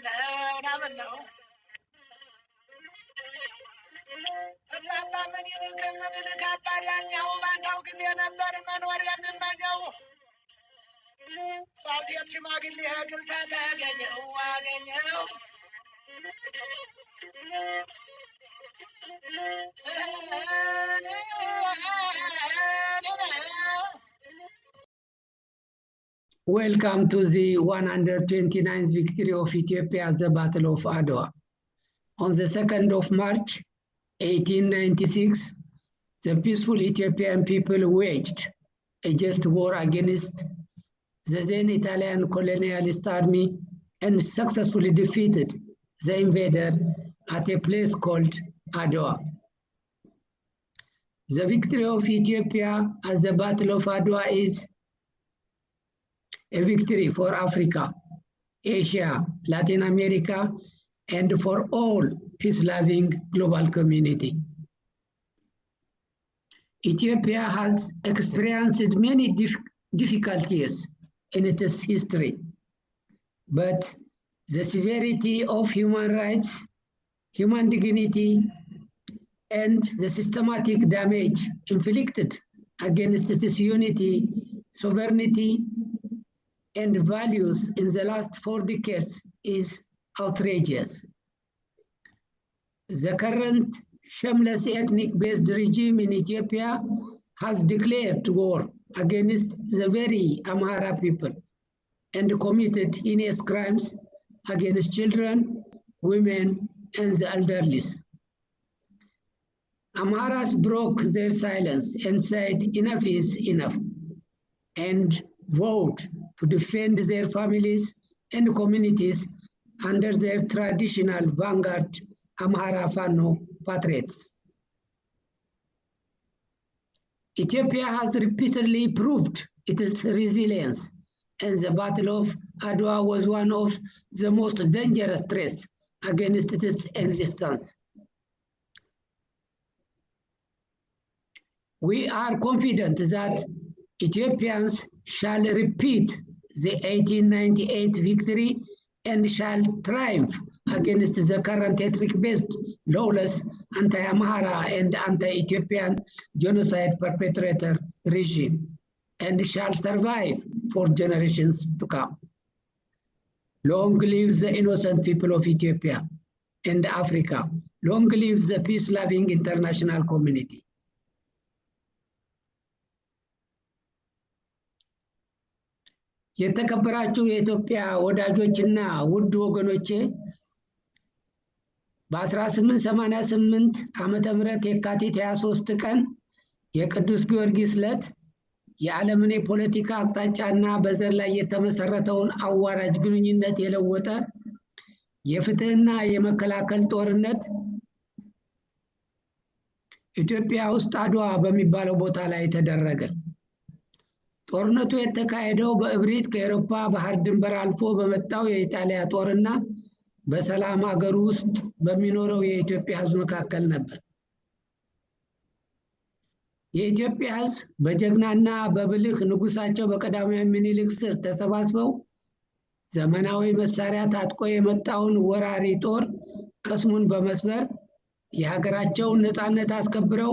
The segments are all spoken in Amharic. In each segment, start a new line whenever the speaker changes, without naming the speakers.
ናምን ነው እላባ ምኒልክ ምኒልክ አባ ዳኛው ባንታው ጊዜ ነበር መኖር የምመኘው። ባልቴት ሽማግሌ ግልታ ተገኘው አገኘው።
Welcome to the 129th victory of Ethiopia at the Battle of Adwa. On the 2nd of March, 1896, the peaceful Ethiopian people waged a just war against the then Italian colonialist army and successfully defeated the invader at a place called Adwa. The victory of Ethiopia at the Battle of Adwa is a victory for Africa, Asia, Latin America, and for all peace-loving global community. Ethiopia has experienced many difficulties in its history, but the severity of human rights, human dignity, and the systematic damage inflicted against its unity, sovereignty, and values in the last 4 decades is outrageous. The current shameless ethnic-based regime in Ethiopia has declared war against the very Amhara people and committed heinous crimes against children, women, and the elderly. Amharas broke their silence and said enough is enough, and vowed to defend their families and communities under their traditional vanguard Amhara Fano patriots. Ethiopia has repeatedly proved its resilience, and the Battle of Adwa was one of the most dangerous threats against its existence. We are confident that Ethiopians shall repeat the 1898 victory and shall triumph against the current ethnic-based, lawless, anti-Amhara and anti-Ethiopian genocide perpetrator regime, and shall survive for generations to come. Long live the innocent people of Ethiopia and Africa. Long live the peace-loving international community. የተከበራችሁ የኢትዮጵያ ወዳጆችና ውድ ወገኖቼ፣ በ1888 ዓመተ ምህረት የካቲት 23 ቀን የቅዱስ ጊዮርጊስ ዕለት የዓለምን የፖለቲካ አቅጣጫና በዘር ላይ የተመሰረተውን አዋራጅ ግንኙነት የለወጠ የፍትህና የመከላከል ጦርነት ኢትዮጵያ ውስጥ አድዋ በሚባለው ቦታ ላይ ተደረገ። ጦርነቱ የተካሄደው በእብሪት ከአውሮፓ ባህር ድንበር አልፎ በመጣው የኢጣሊያ ጦርና በሰላም ሀገር ውስጥ በሚኖረው የኢትዮጵያ ሕዝብ መካከል ነበር። የኢትዮጵያ ሕዝብ በጀግናና በብልህ ንጉሳቸው በቀዳማዊ ምኒልክ ስር ተሰባስበው ዘመናዊ መሳሪያ ታጥቆ የመጣውን ወራሪ ጦር ቅስሙን በመስበር የሀገራቸውን ነፃነት አስከብረው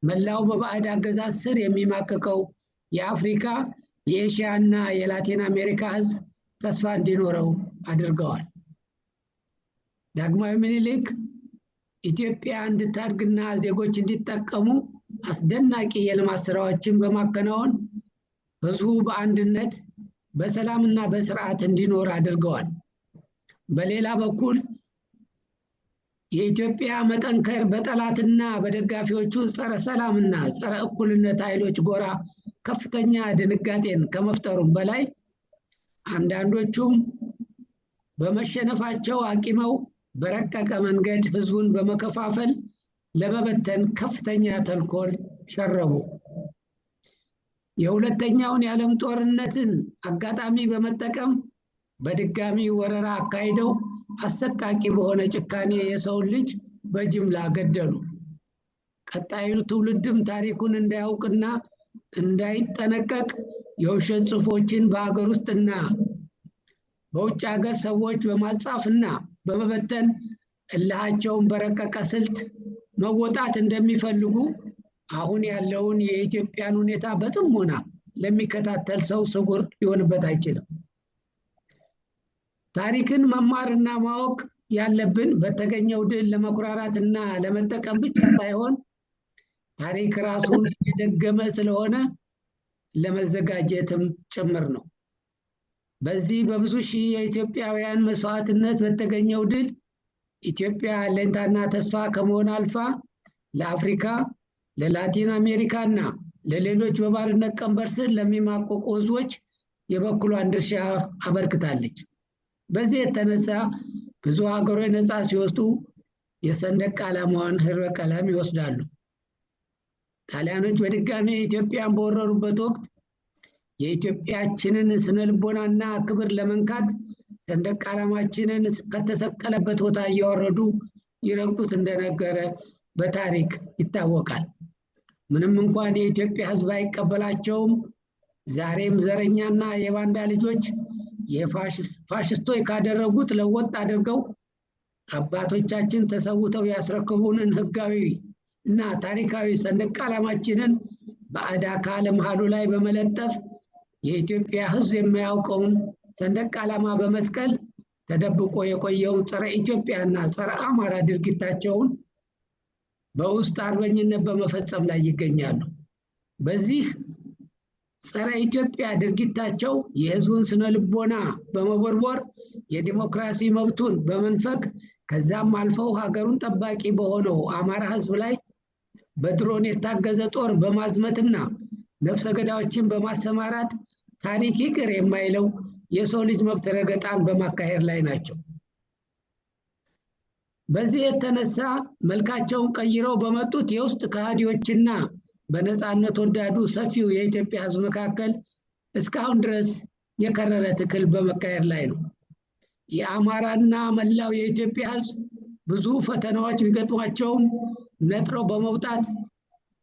መላው በባዕድ አገዛዝ ስር የሚማቅቀው የአፍሪካ፣ የኤሽያ እና የላቲን አሜሪካ ሕዝብ ተስፋ እንዲኖረው አድርገዋል። ዳግማዊ ምኒልክ ኢትዮጵያ እንድታድግና ዜጎች እንዲጠቀሙ አስደናቂ የልማት ስራዎችን በማከናወን ሕዝቡ በአንድነት በሰላምና በስርዓት እንዲኖር አድርገዋል። በሌላ በኩል የኢትዮጵያ መጠንከር በጠላትና በደጋፊዎቹ ጸረ ሰላምና ጸረ እኩልነት ኃይሎች ጎራ ከፍተኛ ድንጋጤን ከመፍጠሩም በላይ አንዳንዶቹም በመሸነፋቸው አቂመው በረቀቀ መንገድ ሕዝቡን በመከፋፈል ለመበተን ከፍተኛ ተንኮል ሸረቡ። የሁለተኛውን የዓለም ጦርነትን አጋጣሚ በመጠቀም በድጋሚ ወረራ አካሂደው አሰቃቂ በሆነ ጭካኔ የሰውን ልጅ በጅምላ ገደሉ። ቀጣዩ ትውልድም ታሪኩን እንዳያውቅና እንዳይጠነቀቅ የውሸት ጽሑፎችን በሀገር ውስጥና በውጭ ሀገር ሰዎች በማጻፍና በመበተን እልሃቸውን በረቀቀ ስልት መወጣት እንደሚፈልጉ አሁን ያለውን የኢትዮጵያን ሁኔታ በጥሞና ለሚከታተል ሰው ስውር ሊሆንበት አይችልም። ታሪክን መማርና ማወቅ ያለብን በተገኘው ድል ለመኩራራትና ለመጠቀም ብቻ ሳይሆን ታሪክ ራሱን የደገመ ስለሆነ ለመዘጋጀትም ጭምር ነው። በዚህ በብዙ ሺህ የኢትዮጵያውያን መስዋዕትነት በተገኘው ድል ኢትዮጵያ አለኝታና ተስፋ ከመሆን አልፋ ለአፍሪካ፣ ለላቲን አሜሪካና ለሌሎች በባርነት ቀንበር ስር ለሚማቀቁ ሕዝቦች የበኩሏን ድርሻ አበርክታለች። በዚህ የተነሳ ብዙ ሀገሮች ነፃ ሲወጡ የሰንደቅ ዓላማዋን ህብረ ቀለም ይወስዳሉ። ጣሊያኖች በድጋሚ ኢትዮጵያን በወረሩበት ወቅት የኢትዮጵያችንን ስነልቦናና ክብር ለመንካት ሰንደቅ ዓላማችንን ከተሰቀለበት ቦታ እያወረዱ ይረግጡት እንደነበረ በታሪክ ይታወቃል። ምንም እንኳን የኢትዮጵያ ሕዝብ አይቀበላቸውም፣ ዛሬም ዘረኛና የባንዳ ልጆች የፋሽስቶች ካደረጉት ለወጥ አድርገው አባቶቻችን ተሰውተው ያስረከቡንን ህጋዊ እና ታሪካዊ ሰንደቅ ዓላማችንን ባዕድ አካል መሃሉ ላይ በመለጠፍ የኢትዮጵያ ሕዝብ የማያውቀውን ሰንደቅ ዓላማ በመስቀል ተደብቆ የቆየውን ጸረ ኢትዮጵያና ጸረ አማራ ድርጊታቸውን በውስጥ አርበኝነት በመፈጸም ላይ ይገኛሉ። በዚህ ጸረ ኢትዮጵያ ድርጊታቸው የህዝቡን ስነ ልቦና በመቦርቦር የዲሞክራሲ መብቱን በመንፈግ ከዛም አልፈው ሀገሩን ጠባቂ በሆነው አማራ ህዝብ ላይ በድሮን የታገዘ ጦር በማዝመትና ነፍሰ ገዳዮችን በማሰማራት ታሪክ ይቅር የማይለው የሰው ልጅ መብት ረገጣን በማካሄድ ላይ ናቸው። በዚህ የተነሳ መልካቸውን ቀይረው በመጡት የውስጥ ከሃዲዎችና በነፃነት ወዳዱ ሰፊው የኢትዮጵያ ህዝብ መካከል እስካሁን ድረስ የከረረ ትግል በመካሄድ ላይ ነው። የአማራና መላው የኢትዮጵያ ህዝብ ብዙ ፈተናዎች ቢገጥሟቸውም ነጥረው በመውጣት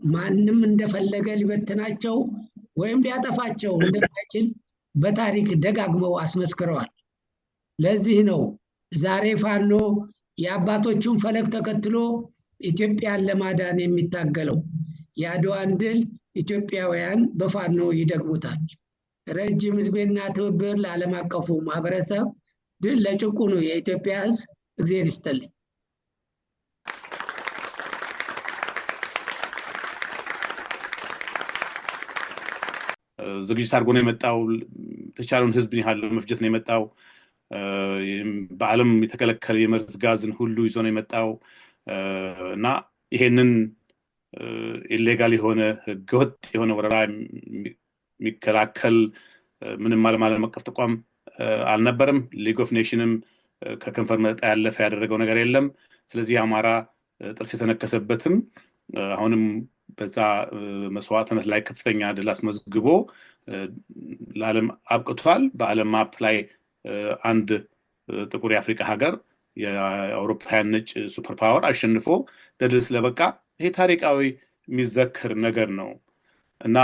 ማንም እንደፈለገ ሊበትናቸው ወይም ሊያጠፋቸው እንደማይችል በታሪክ ደጋግመው አስመስክረዋል። ለዚህ ነው ዛሬ ፋኖ የአባቶቹን ፈለግ ተከትሎ ኢትዮጵያን ለማዳን የሚታገለው። የአድዋን ድል ኢትዮጵያውያን በፋኖ ይደግሙታል። ረጅም ዕድሜና ትብብር ለዓለም አቀፉ ማህበረሰብ፣ ድል ለጭቁኑ የኢትዮጵያ ህዝብ። እግዜር ይስጥልኝ።
ዝግጅት አድርጎ ነው የመጣው። ተቻለውን ህዝብን ያህል ለመፍጀት ነው የመጣው። በዓለም የተከለከለ የመርዝ ጋዝን ሁሉ ይዞ ነው የመጣው እና ይሄንን illegal የሆነ፣ ህገወጥ የሆነ ወረራ የሚከላከል ምንም ዓለም አቀፍ ተቋም አልነበረም። League of Nation ም ከከንፈር መጠጣ ያለፈ ያደረገው ነገር የለም። ስለዚህ አማራ ጥርስ የተነከሰበትም አሁንም በዛ መስዋዕትነት ላይ ከፍተኛ ድል አስመዝግቦ ለዓለም አብቅቷል። በዓለም map ላይ አንድ ጥቁር የአፍሪካ ሀገር የአውሮፓውያን ነጭ super power አሸንፎ ለድል ስለበቃ ይሄ ታሪካዊ የሚዘክር ነገር ነው። እና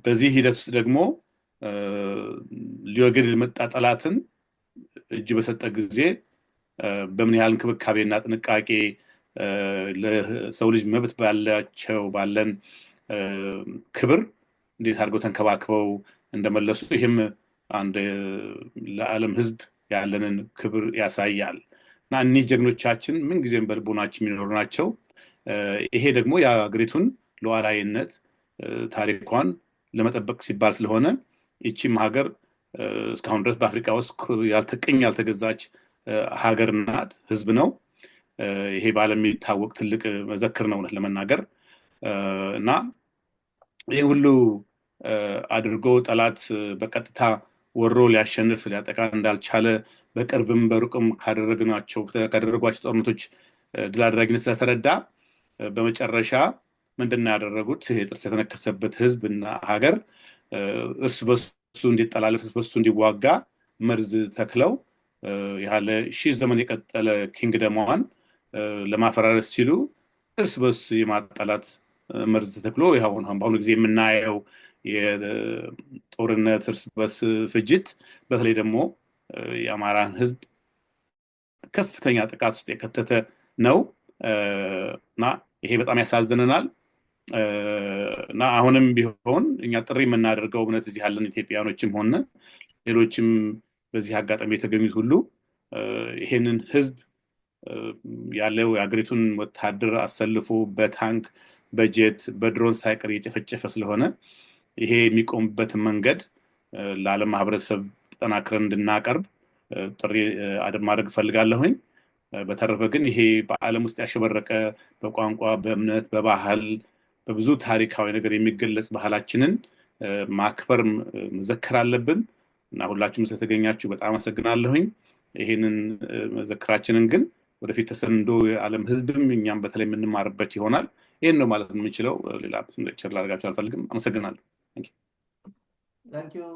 በዚህ ሂደት ውስጥ ደግሞ ሊወግድ የመጣ ጠላትን እጅ በሰጠ ጊዜ በምን ያህል እንክብካቤና ጥንቃቄ፣ ለሰው ልጅ መብት ባላቸው ባለን ክብር እንዴት አድርገው ተንከባክበው እንደመለሱ ይህም አንድ ለዓለም ሕዝብ ያለንን ክብር ያሳያል። እና እኒህ ጀግኖቻችን ምንጊዜም በልቦናችን የሚኖሩ ናቸው። ይሄ ደግሞ የሀገሪቱን ሉዓላዊነት፣ ታሪኳን ለመጠበቅ ሲባል ስለሆነ ይቺም ሀገር እስካሁን ድረስ በአፍሪካ ውስጥ ያልተቅኝ ያልተገዛች ሀገር ናት፣ ህዝብ ነው። ይሄ በዓለም የሚታወቅ ትልቅ መዘክር ነው እውነት ለመናገር። እና ይህ ሁሉ አድርጎ ጠላት በቀጥታ ወሮ ሊያሸንፍ፣ ሊያጠቃ እንዳልቻለ በቅርብም በሩቅም ካደረግናቸው ካደረጓቸው ጦርነቶች ድል አድራጊነት ስለተረዳ በመጨረሻ ምንድን ነው ያደረጉት? ይሄ ጥርስ የተነከሰበት ህዝብ እና ሀገር እርስ በሱ እንዲጠላለፍ፣ እርስ በሱ እንዲዋጋ መርዝ ተክለው ያለ ሺህ ዘመን የቀጠለ kingdom ሟን ለማፈራረስ ሲሉ እርስ በርስ የማጣላት መርዝ ተተክሎ ይኸው በአሁኑ ጊዜ የምናየው የጦርነት እርስ በርስ ፍጅት በተለይ ደግሞ የአማራን ህዝብ ከፍተኛ ጥቃት ውስጥ የከተተ ነው እና ይሄ በጣም ያሳዝነናል። እና አሁንም ቢሆን እኛ ጥሪ የምናደርገው እምነት እዚህ ያለን ኢትዮጵያኖችም ሆነ ሌሎችም በዚህ አጋጣሚ የተገኙት ሁሉ ይሄንን ህዝብ ያለው የሀገሪቱን ወታደር አሰልፎ በታንክ፣ በጀት፣ በድሮን ሳይቀር እየጨፈጨፈ ስለሆነ ይሄ የሚቆምበትን መንገድ ለዓለም ማህበረሰብ ጠናክረን እንድናቀርብ ጥሪ ማድረግ እፈልጋለሁኝ። በተረፈ ግን ይሄ በዓለም ውስጥ ያሸበረቀ በቋንቋ፣ በእምነት፣ በባህል፣ በብዙ ታሪካዊ ነገር የሚገለጽ ባህላችንን ማክበር መዘከር አለብን እና ሁላችሁም ስለተገኛችሁ በጣም አመሰግናለሁኝ። ይሄንን መዘክራችንን ግን ወደፊት ተሰንዶ የዓለም ህዝብም እኛም በተለይ የምንማርበት ይሆናል። ይህን ነው ማለት የምችለው። ሌላ lecture ላደርጋችሁ አልፈልግም። አመሰግናለሁ።
Thank you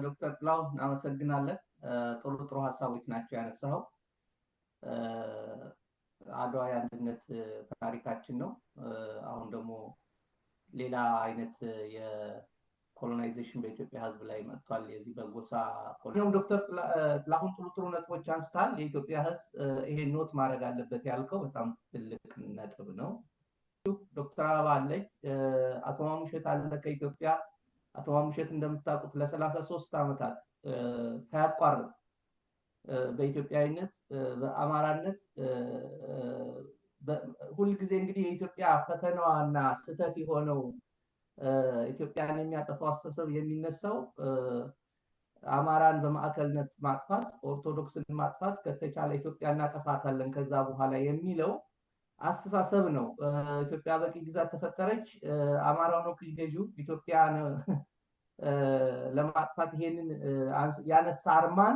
ዶክተር ጥላሁን፣ እናመሰግናለን። ጥሩ ጥሩ ሀሳቦች ናቸው ያነሳኸው። አድዋ የአንድነት ታሪካችን ነው። አሁን ደግሞ ሌላ አይነት የ colonization በኢትዮጵያ ህዝብ ላይ መጥቷል። የዚህ በጎሳ ዶክተር ጥላሁን ጥሩ ጥሩ ነጥቦች አንስተሃል። የኢትዮጵያ ህዝብ ይሄን note ማድረግ አለበት ያልከው በጣም ትልቅ ነጥብ ነው። ዶክተር አበባ አለች፣ አቶ ማሙሸት አለ ከኢትዮጵያ። አቶ ማሙሸት እንደምታውቁት ለ33 ዓመታት ሳያቋርጥ በኢትዮጵያዊነት፣ በአማራነት ሁልጊዜ እንግዲህ የኢትዮጵያ ፈተናዋና ስህተት የሆነው ኢትዮጵያን የሚያጠፋው አስተሳሰብ የሚነሳው አማራን በማዕከልነት ማጥፋት፣ ኦርቶዶክስን ማጥፋት፣ ከተቻለ ኢትዮጵያ እናጠፋታለን ከዛ በኋላ የሚለው አስተሳሰብ ነው። ኢትዮጵያ በቅኝ ግዛት ተፈጠረች፣ አማራው ነው ቅኝ ገዢው፣ ኢትዮጵያን ለማጥፋት ይሄንን ያነሳ አርማን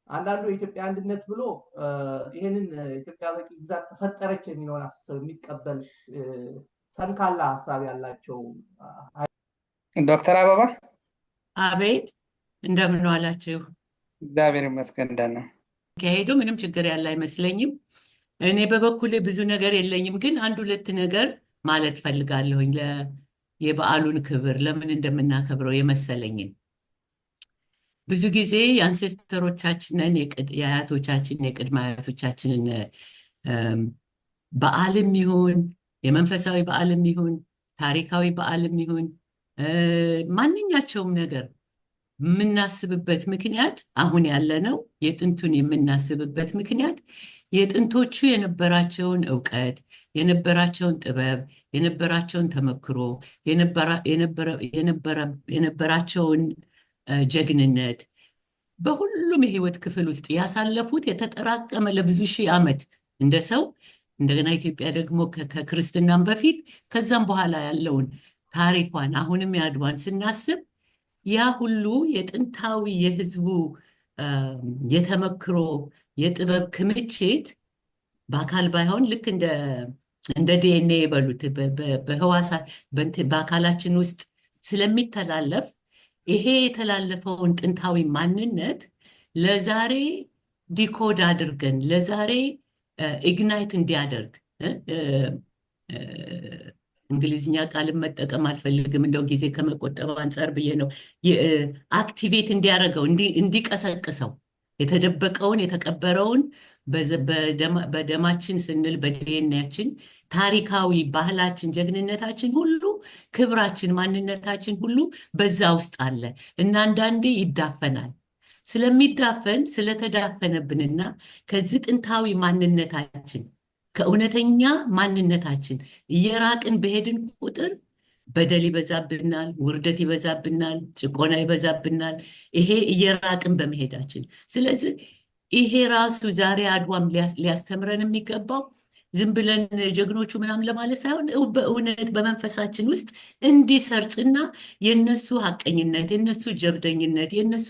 አንዳንዱ የኢትዮጵያ አንድነት ብሎ ይሄንን ኢትዮጵያ በቅኝ ግዛት ተፈጠረች የሚለውን አስተሳሰብ የሚቀበል ሰንካላ ሀሳብ ያላቸው
ዶክተር አበባ።
አቤት፣ እንደምን ዋላችሁ?
እግዚአብሔር ይመስገን ደህና።
ከሄዱ ምንም ችግር ያለ አይመስለኝም። እኔ በበኩሌ ብዙ ነገር የለኝም፣ ግን አንድ ሁለት ነገር ማለት ፈልጋለሁኝ የበዓሉን ክብር ለምን እንደምናከብረው የመሰለኝን። ብዙ ጊዜ የ ancestor ኦቻችንን፣ የአያቶቻችንን፣ የቅድመ አያቶቻችንን በዓልም ይሁን የመንፈሳዊ በዓልም ይሁን ታሪካዊ በዓልም ይሁን ማንኛቸውም ነገር የምናስብበት ምክንያት፣ አሁን ያለነው የጥንቱን የምናስብበት ምክንያት የጥንቶቹ የነበራቸውን እውቀት፣ የነበራቸውን ጥበብ፣ የነበራቸውን ተመክሮ፣ የነበራቸውን ጀግንነት፣ በሁሉም የህይወት ክፍል ውስጥ ያሳለፉት የተጠራቀመ ለብዙ ሺህ ዓመት እንደ ሰው፣ እንደገና ኢትዮጵያ ደግሞ ከክርስትናም በፊት ከዛም በኋላ ያለውን ታሪኳን፣ አሁንም የአድዋን ስናስብ ያ ሁሉ የጥንታዊ የህዝቡ የተመክሮ የጥበብ ክምችት በአካል ባይሆን ልክ እንደ ዲኤንኤ የበሉት በህዋሳት በአካላችን ውስጥ ስለሚተላለፍ ይሄ የተላለፈውን ጥንታዊ ማንነት ለዛሬ decode አድርገን ለዛሬ ignite እንዲያደርግ፣ እንግሊዝኛ ቃልን መጠቀም አልፈልግም፣ እንደው ጊዜ ከመቆጠብ አንጻር ብዬ ነው። Activate እንዲያደርገው፣ እንዲቀሰቅሰው የተደበቀውን የተቀበረውን በደማችን ስንል በዲኤንኤያችን ታሪካዊ ባህላችን፣ ጀግንነታችን ሁሉ፣ ክብራችን፣ ማንነታችን ሁሉ በዛ ውስጥ አለ እና አንዳንዴ ይዳፈናል። ስለሚዳፈን፣ ስለተዳፈነብንና ከዚህ ጥንታዊ ማንነታችን፣ ከእውነተኛ ማንነታችን እየራቅን በሄድን ቁጥር በደል ይበዛብናል፣ ውርደት ይበዛብናል፣ ጭቆና ይበዛብናል። ይሄ እየራቅን በመሄዳችን። ስለዚህ ይሄ ራሱ ዛሬ አድዋም ሊያስተምረን የሚገባው ዝም ብለን ጀግኖቹ ምናምን ለማለት ሳይሆን በእውነት በመንፈሳችን ውስጥ እንዲሰርጽና የነሱ ሀቀኝነት፣ የነሱ ጀብደኝነት፣ የነሱ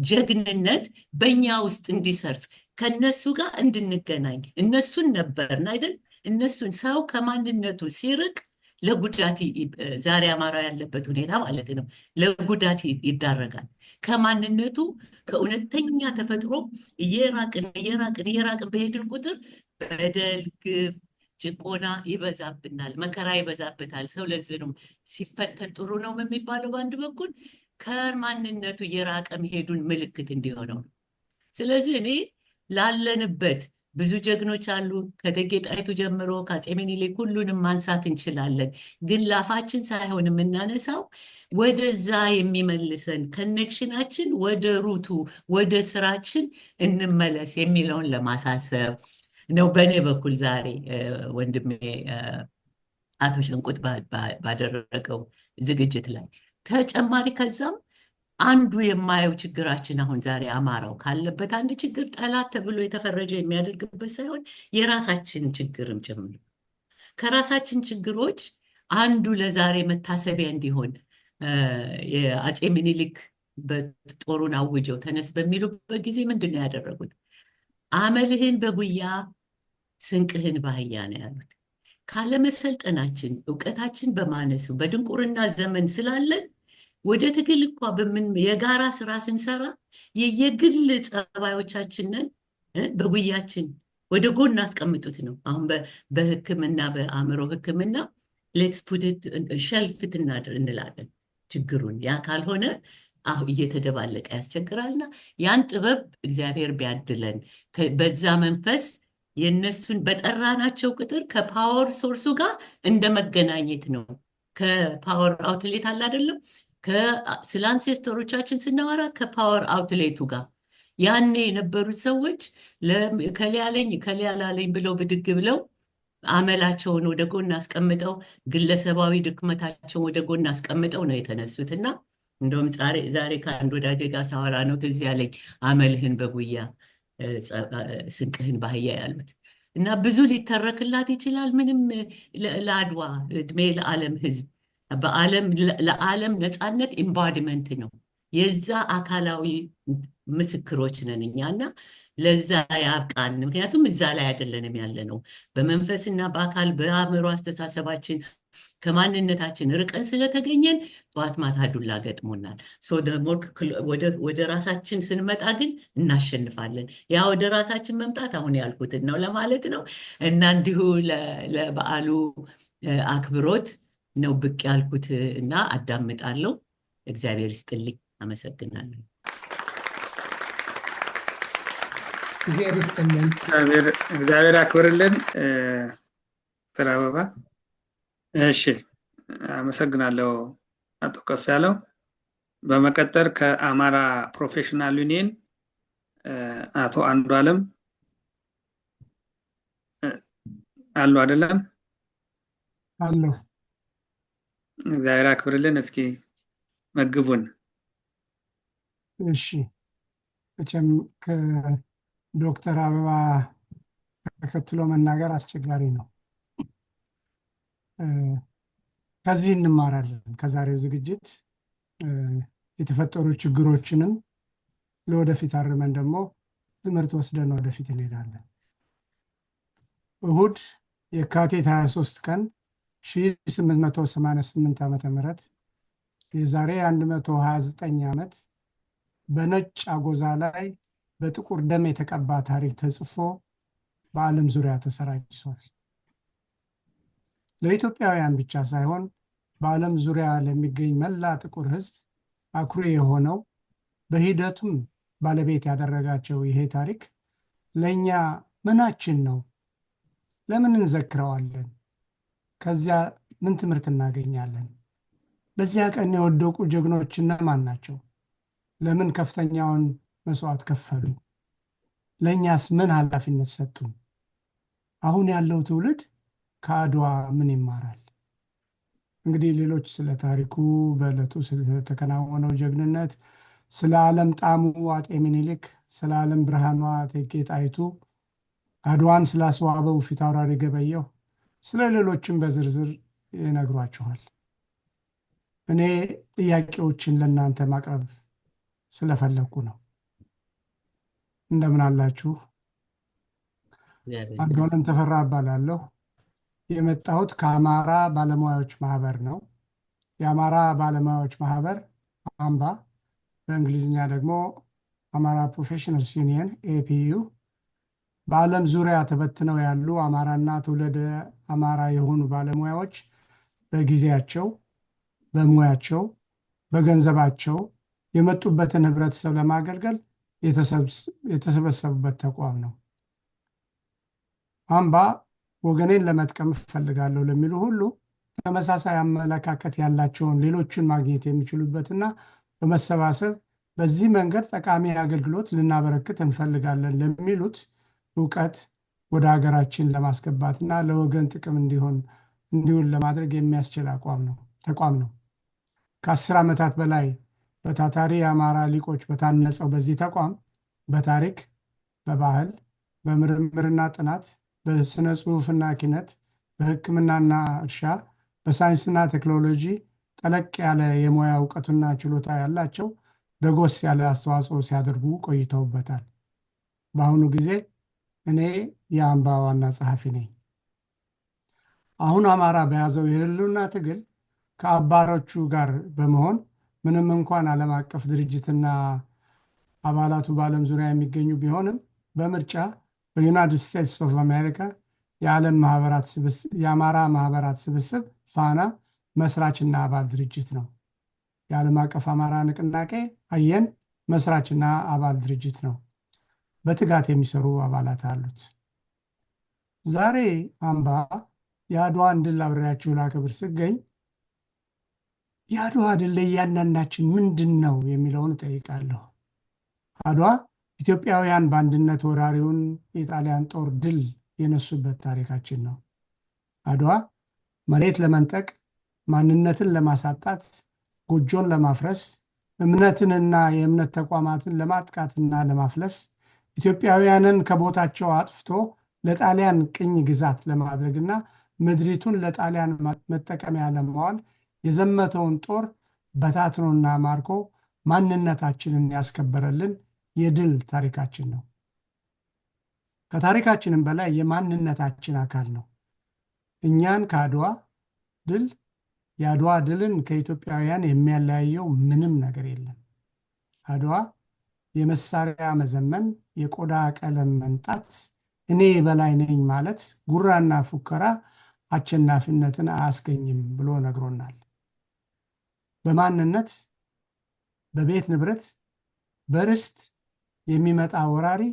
ጀግንነት በእኛ ውስጥ እንዲሰርጽ፣ ከነሱ ጋር እንድንገናኝ። እነሱን ነበርን አይደል? እነሱን ሰው ከማንነቱ ሲርቅ ለጉዳት፣ ዛሬ አማራ ያለበት ሁኔታ ማለት ነው፣ ለጉዳት ይዳረጋል። ከማንነቱ ከእውነተኛ ተፈጥሮ እየራቅን እየራቅን እየራቅን በሄድን ቁጥር በደል፣ ግፍ፣ ጭቆና ይበዛብናል፣ መከራ ይበዛበታል። ሰው ለዚህ ነው ሲፈተን ጥሩ ነው የሚባለው። በአንድ በኩል ከማንነቱ የራቀ መሄዱን ምልክት እንዲሆነው ነው። ስለዚህ እኔ ላለንበት ብዙ ጀግኖች አሉ። ከእቴጌ ጣይቱ ጀምሮ ከአፄ ምኒልክ ሁሉንም ማንሳት እንችላለን። ግን ላፋችን ሳይሆን የምናነሳው ወደዛ የሚመልሰን connection ኣችን ወደ root ኡ ወደ ስራችን እንመለስ የሚለውን ለማሳሰብ ነው። በእኔ በኩል ዛሬ ወንድሜ አቶ ሸንቁጥ ባደረገው ዝግጅት ላይ ተጨማሪ ከዛም አንዱ የማየው ችግራችን አሁን ዛሬ አማራው ካለበት አንድ ችግር ጠላት ተብሎ የተፈረጀ የሚያደርግበት ሳይሆን የራሳችን ችግርም ጭምር። ከራሳችን ችግሮች አንዱ ለዛሬ መታሰቢያ እንዲሆን የአፄ ምኒልክ በጦሩን አውጀው ተነስ በሚሉበት ጊዜ ምንድን ነው ያደረጉት? አመልህን በጉያ ስንቅህን ባህያ ነው ያሉት። ካለመሰልጠናችን፣ እውቀታችን በማነሱ፣ በድንቁርና ዘመን ስላለን ወደ ትግል እንኳ በምን የጋራ ስራ ስንሰራ የየግል ጸባዮቻችንን በጉያችን ወደ ጎን አስቀምጡት ነው። አሁን በሕክምና፣ በአእምሮ ሕክምና let's put it shelf እንላለን ችግሩን። ያ ካልሆነ አሁ እየተደባለቀ ያስቸግራልና ያን ጥበብ እግዚአብሔር ቢያድለን፣ በዛ መንፈስ የእነሱን በጠራናቸው ቁጥር ከ power source ኡ ጋር እንደ መገናኘት ነው። ከ power outlet አለ አይደለም? ስለ ancestor ኦቻችን ስናወራ ከ power outlet ኡ ጋር ያኔ የነበሩት ሰዎች ከሌ አለኝ ከሌ አላለኝ ብለው ብድግ ብለው አመላቸውን ወደ ጎን አስቀምጠው፣ ግለሰባዊ ድክመታቸውን ወደ ጎን አስቀምጠው ነው የተነሱት። እና እንደውም ዛሬ ከአንድ ወዳጄ ጋር ሳወራ ነው ትዝ ያለኝ አመልህን በጉያ ስንቅህን ባህያ ያሉት። እና ብዙ ሊተረክላት ይችላል። ምንም ለአድዋ እድሜ ለዓለም ሕዝብ፣ በዓለም ለዓለም ነፃነት embodiment ነው። የዛ አካላዊ ምስክሮች ነን እኛ እና ለዛ ያብቃን። ምክንያቱም እዛ ላይ አይደለንም ያለ ነው። በመንፈስና በአካል በአእምሮ አስተሳሰባችን ከማንነታችን ርቀን ስለተገኘን ጠዋት ማታ ዱላ ገጥሞናል። ወደ ራሳችን ስንመጣ ግን እናሸንፋለን። ያ ወደ ራሳችን መምጣት አሁን ያልኩትን ነው ለማለት ነው። እና እንዲሁ ለበዓሉ አክብሮት ነው ብቅ ያልኩት እና አዳምጣለሁ። እግዚአብሔር ይስጥልኝ። አመሰግናለሁ።
እግዚአብሔር ይስጥልን።
እግዚአብሔር ያክብርልን። ዶክተር አበባ፣ እሺ፣ አመሰግናለሁ አቶ ከፍ ያለው። በመቀጠል ከአማራ Professional Union አቶ አንዱ አለም አሉ አይደለም?
አለሁ።
እግዚአብሔር ያክብርልን። እስኪ መግቡን።
እሺ፣ መቼም ከዶክተር አበባ ተከትሎ መናገር አስቸጋሪ ነው። ከዚህ እንማራለን። ከዛሬው ዝግጅት የተፈጠሩ ችግሮችንም ለወደፊት አርመን ደግሞ ትምህርት ወስደን ወደፊት እንሄዳለን። እሁድ የካቲት 23 ቀን 1888 ዓ.ም፣ የዛሬ 129 ዓመት፣ በነጭ አጎዛ ላይ በጥቁር ደም የተቀባ ታሪክ ተጽፎ በዓለም ዙሪያ ተሰራጭቷል። ለኢትዮጵያውያን ብቻ ሳይሆን በዓለም ዙሪያ ለሚገኝ መላ ጥቁር ሕዝብ አኩሪ የሆነው፣ በሂደቱም ባለቤት ያደረጋቸው ይሄ ታሪክ ለእኛ ምናችን ነው? ለምን እንዘክረዋለን? ከዚያ ምን ትምህርት እናገኛለን? በዚያ ቀን የወደቁ ጀግኖች እነማን ናቸው? ለምን ከፍተኛውን መስዋዕት ከፈሉ? ለእኛስ ምን ኃላፊነት ሰጡን? አሁን ያለው ትውልድ ከአድዋ ምን ይማራል? እንግዲህ ሌሎች ስለ ታሪኩ፣ በዕለቱ ስለተከናወነው ጀግንነት፣ ስለ ዓለም ጣዕሙ አጤ ምኒልክ፣ ስለ ዓለም ብርሃኗ እቴጌ ጣይቱ፣ አድዋን ስላስዋበው ፊታውራሪ ገበየሁ፣ ስለ ሌሎችም በዝርዝር ይነግሯችኋል። እኔ ጥያቄዎችን ለእናንተ ማቅረብ ስለፈለግኩ ነው። እንደምን አላችሁ? አንዱዓለም ተፈራ እባላለሁ። የመጣሁት ከአማራ ባለሙያዎች ማህበር ነው። የአማራ ባለሙያዎች ማህበር አምባ፣ በእንግሊዝኛ ደግሞ Amhara Professionals Union APU፣ በዓለም ዙሪያ ተበትነው ያሉ አማራና ትውልደ አማራ የሆኑ ባለሙያዎች በጊዜያቸው፣ በሙያቸው፣ በገንዘባቸው የመጡበትን ህብረተሰብ ለማገልገል የተሰበሰቡበት ተቋም ነው። አምባ ወገኔን ለመጥቀም እፈልጋለሁ ለሚሉ ሁሉ ተመሳሳይ አመለካከት ያላቸውን ሌሎችን ማግኘት የሚችሉበትና በመሰባሰብ በዚህ መንገድ ጠቃሚ አገልግሎት ልናበረክት እንፈልጋለን ለሚሉት እውቀት ወደ ሀገራችን ለማስገባትና ለወገን ጥቅም እንዲሆን እንዲውል ለማድረግ የሚያስችል አቋም ነው ተቋም ነው። ከ10 ዓመታት በላይ በታታሪ የአማራ ሊቆች በታነጸው በዚህ ተቋም በታሪክ፣ በባህል፣ በምርምርና ጥናት፣ በስነ ጽሑፍና ኪነት፣ በሕክምናና እርሻ፣ በሳይንስና ቴክኖሎጂ ጠለቅ ያለ የሙያ እውቀቱና ችሎታ ያላቸው ደጎስ ያለ አስተዋጽኦ ሲያደርጉ ቆይተውበታል። በአሁኑ ጊዜ እኔ የአምባ ዋና ጸሐፊ ነኝ። አሁን አማራ በያዘው የህልውና ትግል ከአባሮቹ ጋር በመሆን ምንም እንኳን ዓለም አቀፍ ድርጅትና አባላቱ በዓለም ዙሪያ የሚገኙ ቢሆንም በምርጫ በ United States of America የዓለም ማህበራት የአማራ ማህበራት ስብስብ ፋና መስራችና አባል ድርጅት ነው። የዓለም አቀፍ አማራ ንቅናቄ አየን መስራችና አባል ድርጅት ነው። በትጋት የሚሰሩ አባላት አሉት። ዛሬ አምባ የአድዋን ድል አብሬያችሁ ላከብር ስገኝ የአድዋ ድል ለእያንዳንዳችን ምንድን ነው የሚለውን እጠይቃለሁ። አድዋ ኢትዮጵያውያን በአንድነት ወራሪውን የጣሊያን ጦር ድል የነሱበት ታሪካችን ነው። አድዋ መሬት ለመንጠቅ፣ ማንነትን ለማሳጣት፣ ጎጆን ለማፍረስ፣ እምነትንና የእምነት ተቋማትን ለማጥቃትና ለማፍለስ፣ ኢትዮጵያውያንን ከቦታቸው አጥፍቶ ለጣሊያን ቅኝ ግዛት ለማድረግና ምድሪቱን ለጣሊያን መጠቀሚያ ለማዋል የዘመተውን ጦር በታትኖና ማርኮ ማንነታችንን ያስከበረልን የድል ታሪካችን ነው። ከታሪካችንም በላይ የማንነታችን አካል ነው። እኛን ከአድዋ ድል የአድዋ ድልን ከኢትዮጵያውያን የሚያለያየው ምንም ነገር የለም። አድዋ የመሳሪያ መዘመን፣ የቆዳ ቀለም መንጣት፣ እኔ በላይ ነኝ ማለት፣ ጉራና ፉከራ አሸናፊነትን አያስገኝም ብሎ ነግሮናል። በማንነት፣ በቤት ንብረት፣ በርስት የሚመጣ ወራሪ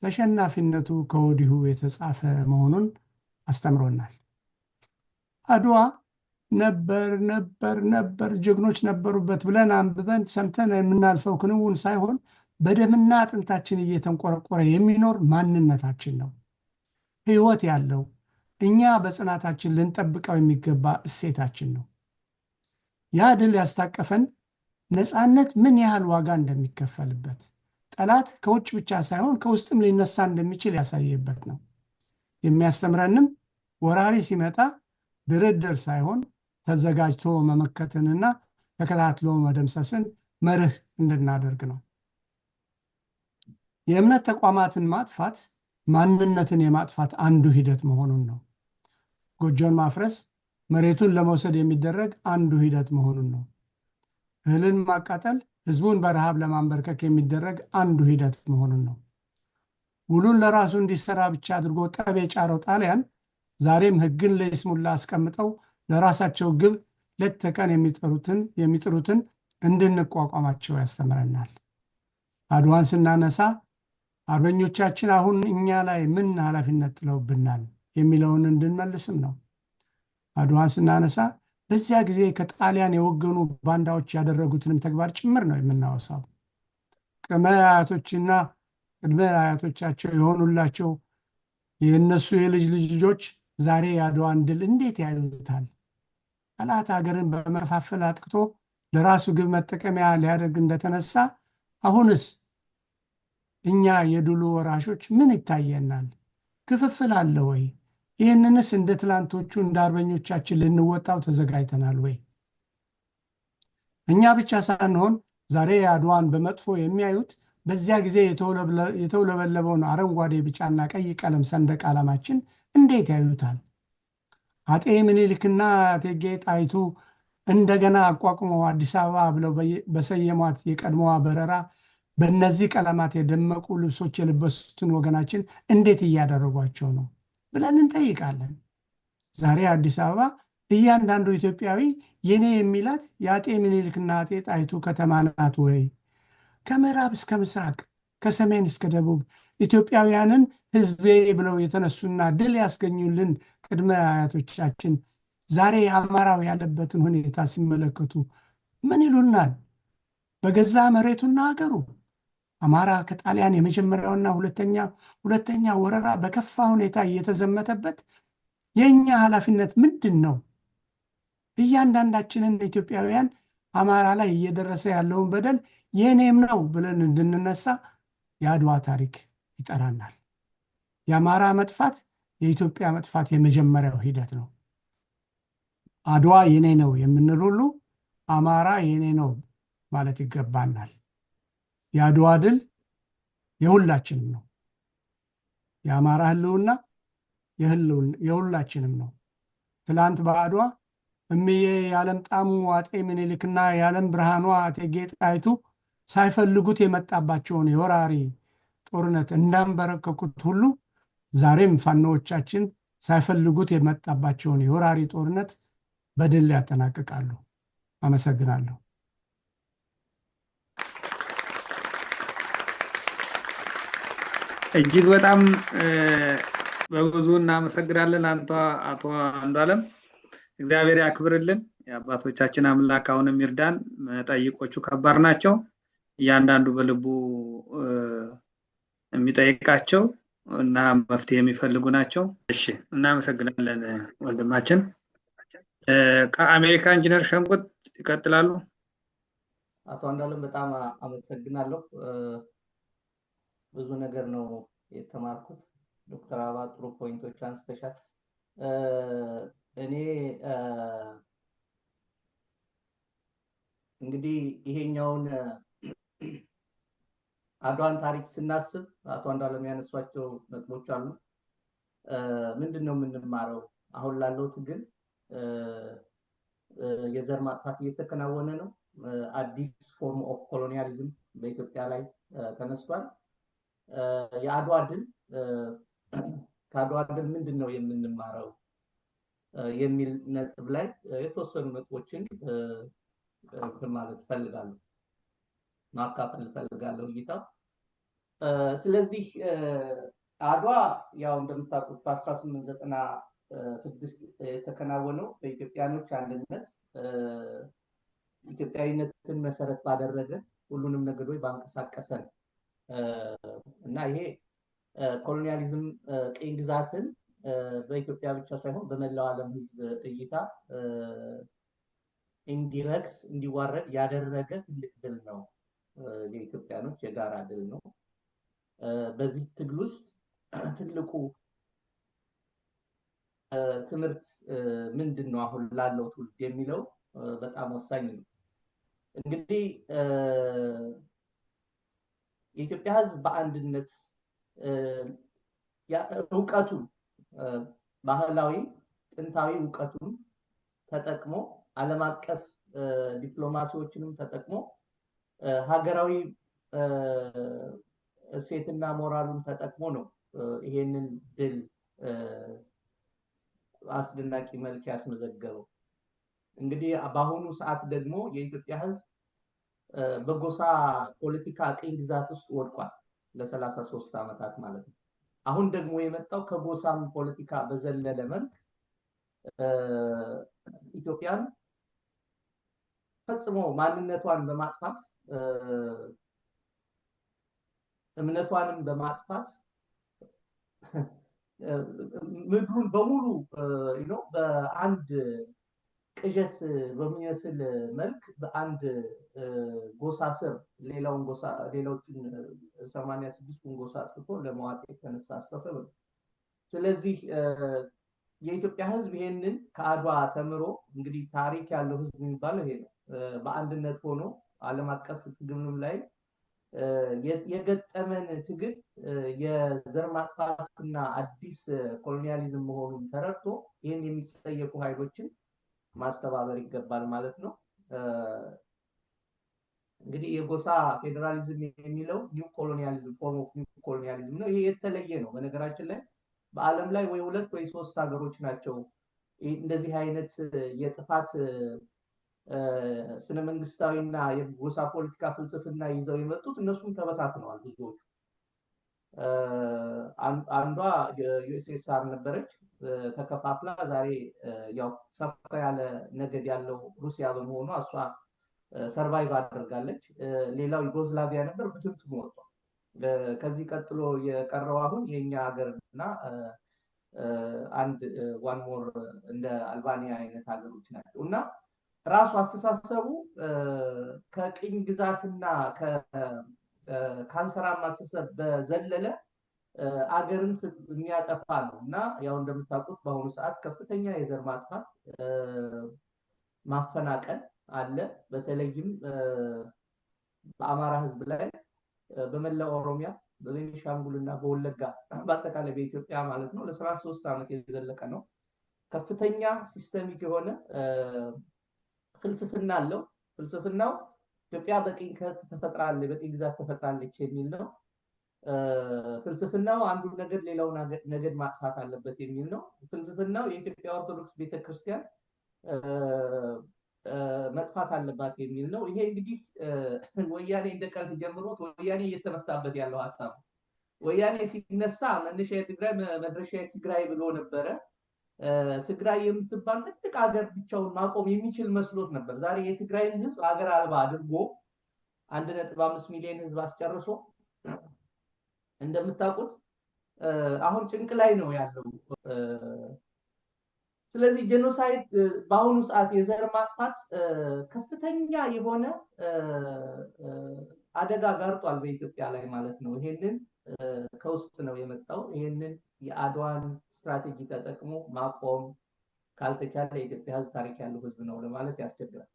ተሸናፊነቱ ከወዲሁ የተጻፈ መሆኑን አስተምሮናል። አድዋ ነበር ነበር ነበር ጀግኖች ነበሩበት ብለን አንብበን ሰምተን የምናልፈው ክንውን ሳይሆን በደምና አጥንታችን እየተንቆረቆረ የሚኖር ማንነታችን ነው። ሕይወት ያለው እኛ በጽናታችን ልንጠብቀው የሚገባ እሴታችን ነው። ያ ድል ያስታቀፈን ነፃነት ምን ያህል ዋጋ እንደሚከፈልበት፣ ጠላት ከውጭ ብቻ ሳይሆን ከውስጥም ሊነሳ እንደሚችል ያሳየበት ነው። የሚያስተምረንም ወራሪ ሲመጣ ድርድር ሳይሆን ተዘጋጅቶ መመከትንና ተከታትሎ መደምሰስን መርህ እንድናደርግ ነው። የእምነት ተቋማትን ማጥፋት ማንነትን የማጥፋት አንዱ ሂደት መሆኑን ነው። ጎጆን ማፍረስ መሬቱን ለመውሰድ የሚደረግ አንዱ ሂደት መሆኑን ነው። እህልን ማቃጠል ህዝቡን በረሃብ ለማንበርከክ የሚደረግ አንዱ ሂደት መሆኑን ነው። ውሉን ለራሱ እንዲሰራ ብቻ አድርጎ ጠብ የጫረው ጣሊያን ዛሬም ህግን ለይስሙላ አስቀምጠው ለራሳቸው ግብ ሌት ተቀን የሚጥሩትን እንድንቋቋማቸው ያስተምረናል። አድዋን ስናነሳ አርበኞቻችን አሁን እኛ ላይ ምን ኃላፊነት ጥለውብናል የሚለውን እንድንመልስም ነው። አድዋን ስናነሳ በዚያ ጊዜ ከጣሊያን የወገኑ ባንዳዎች ያደረጉትንም ተግባር ጭምር ነው የምናወሳው። ቅድመ አያቶችና ቅድመ አያቶቻቸው የሆኑላቸው የእነሱ የልጅ ልጅ ልጆች ዛሬ የአድዋን ድል እንዴት ያዩታል? ጠላት ሀገርን በመከፋፈል አጥቅቶ ለራሱ ግብ መጠቀሚያ ሊያደርግ እንደተነሳ አሁንስ እኛ የድሉ ወራሾች ምን ይታየናል? ክፍፍል አለ ወይ? ይህንንስ እንደ ትላንቶቹ እንደ አርበኞቻችን ልንወጣው ተዘጋጅተናል ወይ? እኛ ብቻ ሳንሆን ዛሬ አድዋን በመጥፎ የሚያዩት በዚያ ጊዜ የተውለበለበውን አረንጓዴ፣ ቢጫና ቀይ ቀለም ሰንደቅ ዓላማችን እንዴት ያዩታል? አጤ ምኒልክና እቴጌ ጣይቱ እንደገና አቋቁመው አዲስ አበባ ብለው በሰየሟት የቀድሞዋ በረራ በእነዚህ ቀለማት የደመቁ ልብሶች የለበሱትን ወገናችን እንዴት እያደረጓቸው ነው ብለን እንጠይቃለን። ዛሬ አዲስ አበባ እያንዳንዱ ኢትዮጵያዊ የኔ የሚላት የአጤ ምኒልክና አጤ ጣይቱ ከተማ ናት ወይ? ከምዕራብ እስከ ምስራቅ፣ ከሰሜን እስከ ደቡብ ኢትዮጵያውያንን ሕዝቤ ብለው የተነሱና ድል ያስገኙልን ቅድመ አያቶቻችን ዛሬ አማራው ያለበትን ሁኔታ ሲመለከቱ ምን ይሉናል? በገዛ መሬቱና ሀገሩ አማራ ከጣሊያን የመጀመሪያውና ሁለተኛ ወረራ በከፋ ሁኔታ እየተዘመተበት የእኛ ኃላፊነት ምንድን ነው? እያንዳንዳችንን ኢትዮጵያውያን አማራ ላይ እየደረሰ ያለውን በደል የእኔም ነው ብለን እንድንነሳ የአድዋ ታሪክ ይጠራናል። የአማራ መጥፋት የኢትዮጵያ መጥፋት የመጀመሪያው ሂደት ነው። አድዋ የኔ ነው የምንል ሁሉ አማራ የኔ ነው ማለት ይገባናል። የአድዋ ድል የሁላችንም ነው። የአማራ ህልውና የሁላችንም ነው። ትላንት በአድዋ እምዬ የዓለም ጣሙ አጤ ምኒልክና የዓለም ብርሃኗ እቴጌ ጣይቱ ሳይፈልጉት የመጣባቸውን የወራሪ ጦርነት እንዳንበረከኩት ሁሉ ዛሬም ፋኖዎቻችን ሳይፈልጉት የመጣባቸውን የወራሪ ጦርነት በድል ያጠናቅቃሉ። አመሰግናለሁ።
እጅግ በጣም በብዙ እናመሰግናለን አንተ አቶ አንዱዓለም፣ እግዚአብሔር ያክብርልን። የአባቶቻችን አምላክ አሁንም ይርዳን። መጠይቆቹ ከባድ ናቸው። እያንዳንዱ በልቡ የሚጠይቃቸው እና መፍትሄ የሚፈልጉ ናቸው። እሺ፣ እናመሰግናለን ወንድማችን። ከአሜሪካ ኢንጂነር ሸንቁጥ ይቀጥላሉ።
አቶ አንዱዓለም፣ በጣም አመሰግናለሁ። ብዙ ነገር ነው የተማርኩት። ዶክተር አበባ፣ ጥሩ point ኦች አንስተሻል። እኔ እንግዲህ ይሄኛውን አድዋን ታሪክ ስናስብ አቶ አንዱዓለም ያነሷቸው ነጥቦች አሉ። ምንድን ነው የምንማረው? አሁን ላለው ትግል የዘር ማጥፋት እየተከናወነ ነው። አዲስ form of colonialism በኢትዮጵያ ላይ ተነስቷል። የአድዋ ድል ከአድዋ ድል ምንድን ነው የምንማረው የሚል ነጥብ ላይ የተወሰኑ ነጥቦችን እንትን ማለት እፈልጋለሁ፣ ማካፈል እፈልጋለሁ እይታ። ስለዚህ አድዋ ያው እንደምታውቁት በ1896 የተከናወነው በኢትዮጵያኖች አንድነት፣ ኢትዮጵያዊነትን መሰረት ባደረገ፣ ሁሉንም ነገዶች ባንቀሳቀሰ ነው እና ይሄ colonialism ቅኝ ግዛትን በኢትዮጵያ ብቻ ሳይሆን በመላው ዓለም ሕዝብ እይታ እንዲረክስ፣ እንዲዋረድ ያደረገ ትልቅ ድል ነው። የኢትዮጵያኖች የጋራ ድል ነው። በዚህ ትግል ውስጥ ትልቁ ትምህርት ምንድን ነው አሁን ላለው ትውልድ የሚለው በጣም ወሳኝ ነው። እንግዲህ የኢትዮጵያ ሕዝብ በአንድነት እውቀቱን፣ ባህላዊ ጥንታዊ እውቀቱን ተጠቅሞ፣ ዓለም አቀፍ ዲፕሎማሲዎችንም ተጠቅሞ፣ ሀገራዊ እሴትና ሞራሉን ተጠቅሞ ነው ይሄንን ድል አስደናቂ መልክ ያስመዘገበው። እንግዲህ በአሁኑ ሰዓት ደግሞ የኢትዮጵያ ህዝብ በጎሳ ፖለቲካ ቅኝ ግዛት ውስጥ ወድቋል ለ33 ዓመታት ማለት ነው። አሁን ደግሞ የመጣው ከጎሳም ፖለቲካ በዘለለ መልክ ኢትዮጵያን ፈጽሞ ማንነቷን በማጥፋት፣ እምነቷንም በማጥፋት፣ ምድሩን በሙሉ በአንድ ቅዠት በሚመስል መልክ በአንድ ጎሳ ስር ሌላውን ጎሳ፣ ሌሎችን 86ቱን ጎሳ አጥፍቶ ለመዋጥ የተነሳ አስተሳሰብ ነው። ስለዚህ የኢትዮጵያ ሕዝብ ይሄንን ከአድዋ ተምሮ፣ እንግዲህ ታሪክ ያለው ሕዝብ የሚባለው ይሄ ነው። በአንድነት ሆኖ ዓለም አቀፍ ትግልም ላይ የገጠመን ትግል የዘር ማጥፋትና አዲስ colonialism መሆኑን ተረድቶ ይህን የሚጸየፉ ኃይሎችን ማስተባበር ይገባል ማለት ነው። እንግዲህ የጎሳ ፌዴራሊዝም የሚለው new colonialism፣ form of new colonialism ነው። ይሄ የተለየ ነው። በነገራችን ላይ በዓለም ላይ ወይ ሁለት ወይ ሶስት ሀገሮች ናቸው እንደዚህ አይነት የጥፋት ስነ መንግስታዊና የጎሳ ፖለቲካ ፍልስፍና ይዘው የመጡት። እነሱም ተበታትነዋል ብዙዎቹ። አንዷ USSR ነበረች፣ ተከፋፍላ ዛሬ ያው ሰፋ ያለ ነገድ ያለው ሩሲያ በመሆኗ እሷ survive አድርጋለች። ሌላው ዩጎዝላቪያ ነበር፣ ብትንትኑ ወጥቷል። ከዚህ ቀጥሎ የቀረው አሁን የኛ ሀገር እና አንድ one more እንደ አልባኒያ አይነት ሀገሮች ናቸው። እና ራሱ አስተሳሰቡ ከቅኝ ግዛትና ከካንሰራማ አስተሳሰብ በዘለለ አገርን የሚያጠፋ ነው። እና ያው እንደምታውቁት በአሁኑ ሰዓት ከፍተኛ የዘር ማጥፋት፣ ማፈናቀል አለ። በተለይም በአማራ ህዝብ ላይ፣ በመላው ኦሮሚያ፣ በቤኒሻንጉል እና በወለጋ፣ በአጠቃላይ በኢትዮጵያ ማለት ነው፣ ለ33 ዓመት የዘለቀ ነው። ከፍተኛ systemic የሆነ ፍልስፍና አለው። ፍልስፍናው ኢትዮጵያ በቅኝ ተፈጥራለች፣ በቅኝ ግዛት ተፈጥራለች የሚል ነው። ፍልስፍናው አንዱ ነገድ ሌላውን ነገድ ማጥፋት አለበት የሚል ነው። ፍልስፍናው የኢትዮጵያ ኦርቶዶክስ ቤተክርስቲያን መጥፋት አለባት የሚል ነው። ይሄ እንግዲህ ወያኔ እንደ ቀልድ ጀምሮት ወያኔ እየተመታበት ያለው ሀሳብ ነው። ወያኔ ሲነሳ መነሻ የትግራይ መድረሻ የትግራይ ብሎ ነበረ። ትግራይ የምትባል ትልቅ ሀገር ብቻውን ማቆም የሚችል መስሎት ነበር። ዛሬ የትግራይን ህዝብ ሀገር አልባ አድርጎ 1.5 ሚሊዮን ህዝብ አስጨርሶ እንደምታውቁት አሁን ጭንቅ ላይ ነው ያለው። ስለዚህ genocide በአሁኑ ሰዓት የዘር ማጥፋት ከፍተኛ የሆነ አደጋ ጋርጧል በኢትዮጵያ ላይ ማለት ነው። ይሄንን ከውስጥ ነው የመጣው። ይሄንን የአድዋን ስትራቴጂ ተጠቅሞ ማቆም ካልተቻለ የኢትዮጵያ ህዝብ ታሪክ ያለው ህዝብ ነው ለማለት ያስቸግራል።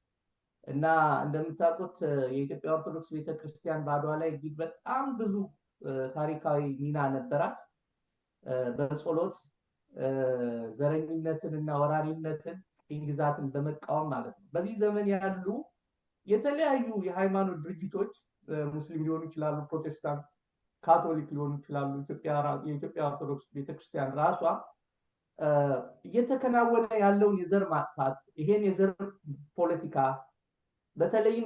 እና እንደምታውቁት የኢትዮጵያ ኦርቶዶክስ ቤተክርስቲያን በአድዋ ላይ እጅግ በጣም ብዙ ታሪካዊ ሚና ነበራት። በጸሎት ዘረኝነትን እና ወራሪነትን፣ ቅኝ ግዛትን በመቃወም ማለት ነው። በዚህ ዘመን ያሉ የተለያዩ የሃይማኖት ድርጅቶች ሙስሊም ሊሆኑ ይችላሉ፣ ፕሮቴስታንት፣ ካቶሊክ ሊሆኑ ይችላሉ። የኢትዮጵያ ኦርቶዶክስ ቤተክርስቲያን ራሷ እየተከናወነ ያለውን የዘር ማጥፋት፣ ይሄን የዘር ፖለቲካ፣ በተለይም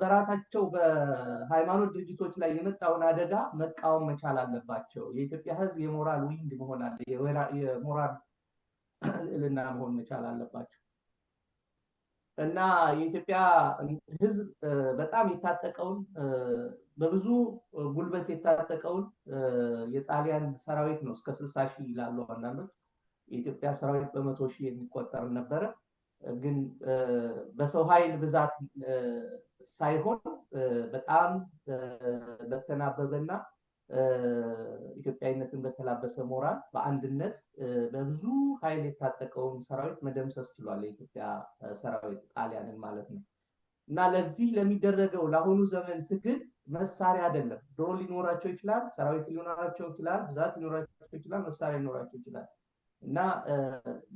በራሳቸው በሃይማኖት ድርጅቶች ላይ የመጣውን አደጋ መቃወም መቻል አለባቸው። የኢትዮጵያ ሕዝብ የሞራል wing መሆን አለ የሞራል ልዕልና መሆን መቻል አለባቸው። እና የኢትዮጵያ ሕዝብ በጣም የታጠቀውን፣ በብዙ ጉልበት የታጠቀውን የጣሊያን ሰራዊት ነው፣ እስከ 60,000 ይላሉ አንዳንዶች። የኢትዮጵያ ሰራዊት በ100,000 የሚቆጠር ነበረ። ግን በሰው ኃይል ብዛት ሳይሆን በጣም በተናበበና ኢትዮጵያዊነትን በተላበሰ ሞራል በአንድነት በብዙ ኃይል የታጠቀውን ሰራዊት መደምሰስ ችሏል። የኢትዮጵያ ሰራዊት ጣሊያንን ማለት ነው። እና ለዚህ ለሚደረገው ለአሁኑ ዘመን ትግል መሳሪያ አይደለም። ድሮን ሊኖራቸው ይችላል፣ ሰራዊት ሊኖራቸው ይችላል፣ ብዛት ሊኖራቸው ይችላል፣ መሳሪያ ሊኖራቸው ይችላል። እና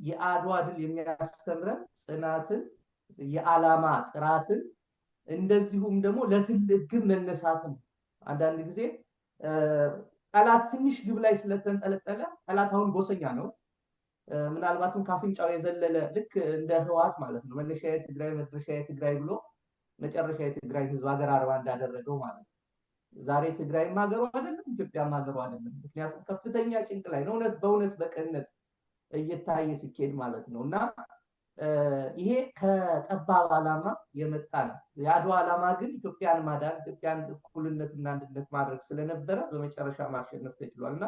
የአድዋ ድል የሚያስተምረን ጽናትን፣ የዓላማ ጥራትን፣ እንደዚሁም ደግሞ ለትልቅ ግብ መነሳትን። አንዳንድ ጊዜ ጠላት ትንሽ ግብ ላይ ስለተንጠለጠለ፣ ጠላት አሁን ጎሰኛ ነው። ምናልባትም ካፍንጫው የዘለለ ልክ እንደ ህወሓት ማለት ነው። መነሻ የትግራይ መድረሻ የትግራይ ብሎ መጨረሻ የትግራይ ህዝብ ሀገር አልባ እንዳደረገው ማለት ነው። ዛሬ ትግራይም ሀገሩ አይደለም፣ ኢትዮጵያም ሀገሩ አይደለም። ምክንያቱም ከፍተኛ ጭንቅ ላይ ነው። እውነት በእውነት በቅንነት እየታየ ሲኬድ ማለት ነው። እና ይሄ ከጠባብ ዓላማ የመጣ ነው። የአድዋ ዓላማ ግን ኢትዮጵያን ማዳን፣ ኢትዮጵያን እኩልነትና አንድነት ማድረግ ስለነበረ በመጨረሻ ማሸነፍ ተችሏል። እና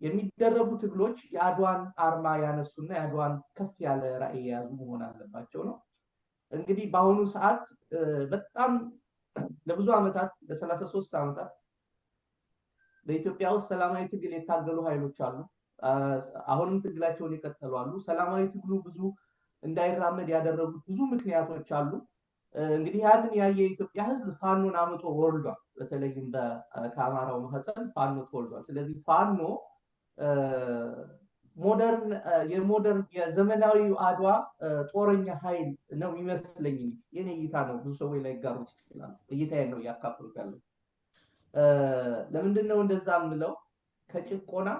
የሚደረጉ ትግሎች የአድዋን አርማ ያነሱና የአድዋን ከፍ ያለ ራዕይ የያዙ መሆን አለባቸው ነው። እንግዲህ በአሁኑ ሰዓት በጣም ለብዙ ዓመታት፣ ለ33 ዓመታት በኢትዮጵያ ውስጥ ሰላማዊ ትግል የታገሉ ኃይሎች አሉ። አሁንም ትግላቸውን የቀጠሉ አሉ። ሰላማዊ ትግሉ ብዙ እንዳይራመድ ያደረጉት ብዙ ምክንያቶች አሉ። እንግዲህ ያንን ያየ የኢትዮጵያ ሕዝብ ፋኖን አምጦ ወልዷል። በተለይም ከአማራው ማህፀን ፋኖ ተወልዷል። ስለዚህ ፋኖ Modern የ modern የዘመናዊው አድዋ ጦረኛ ኃይል ነው የሚመስለኝ። የኔ እይታ ነው። ብዙ ሰዎች ላይጋሩት ይችላሉ። እይታዬን ነው እያካፈልኩ ያለው። ለምንድን ነው እንደዛ የምለው? ከጭቆና፣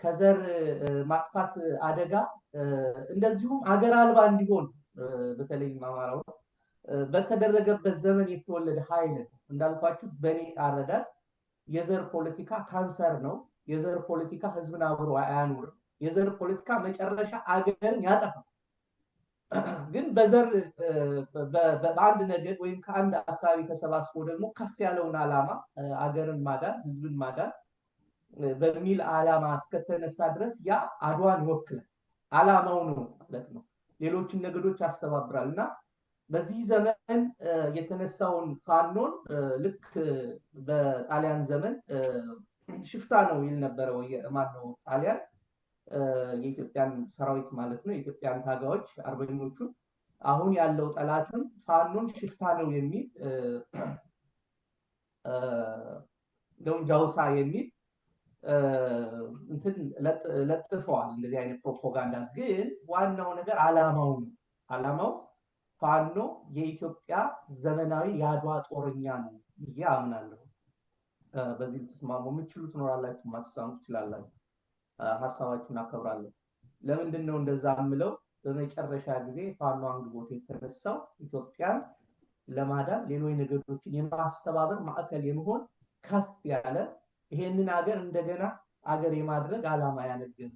ከዘር ማጥፋት አደጋ፣ እንደዚሁም አገር አልባ እንዲሆን በተለይም አማራው በተደረገበት ዘመን የተወለደ ኃይል ነው። እንዳልኳችሁ በእኔ አረዳድ የዘር ፖለቲካ ካንሰር ነው። የዘር ፖለቲካ ህዝብን አብሮ አያኖርም። የዘር ፖለቲካ መጨረሻ አገርን ያጠፋል። ግን በዘር በአንድ ነገድ ወይም ከአንድ አካባቢ ተሰባስቦ ደግሞ ከፍ ያለውን ዓላማ፣ አገርን ማዳን፣ ህዝብን ማዳን በሚል ዓላማ እስከተነሳ ድረስ ያ አድዋን ይወክላል። ዓላማው ነው ማለት ነው። ሌሎችን ነገዶች ያስተባብራል። እና በዚህ ዘመን የተነሳውን ፋኖን ልክ በጣሊያን ዘመን ሽፍታ ነው ይል ነበረ። ማነው ጣሊያን የኢትዮጵያን ሰራዊት ማለት ነው፣ የኢትዮጵያን ታጋዮች አርበኞቹን። አሁን ያለው ጠላትም ፋኖን ሽፍታ ነው የሚል፣ እንደውም ጃውሳ የሚል እንትን ለጥፈዋል። እንደዚህ አይነት ፕሮፓጋንዳ። ግን ዋናው ነገር አላማው ነው። አላማው ፋኖ የኢትዮጵያ ዘመናዊ የአድዋ ጦረኛ ነው ብዬ አምናለሁ። በዚህ ልትስማሙ የምትችሉ ትኖራላችሁ፣ ማትስማሙ ትችላላችሁ። ሀሳባችሁን አከብራለሁ። ለምንድን ነው እንደዛ የምለው? በመጨረሻ ጊዜ ፋኖ አንግቦት የተነሳው ኢትዮጵያን ለማዳን ሌሎች ነገዶችን የማስተባበር፣ ማዕከል የመሆን፣ ከፍ ያለ ይሄንን ሀገር እንደገና አገር የማድረግ አላማ ያነገበ።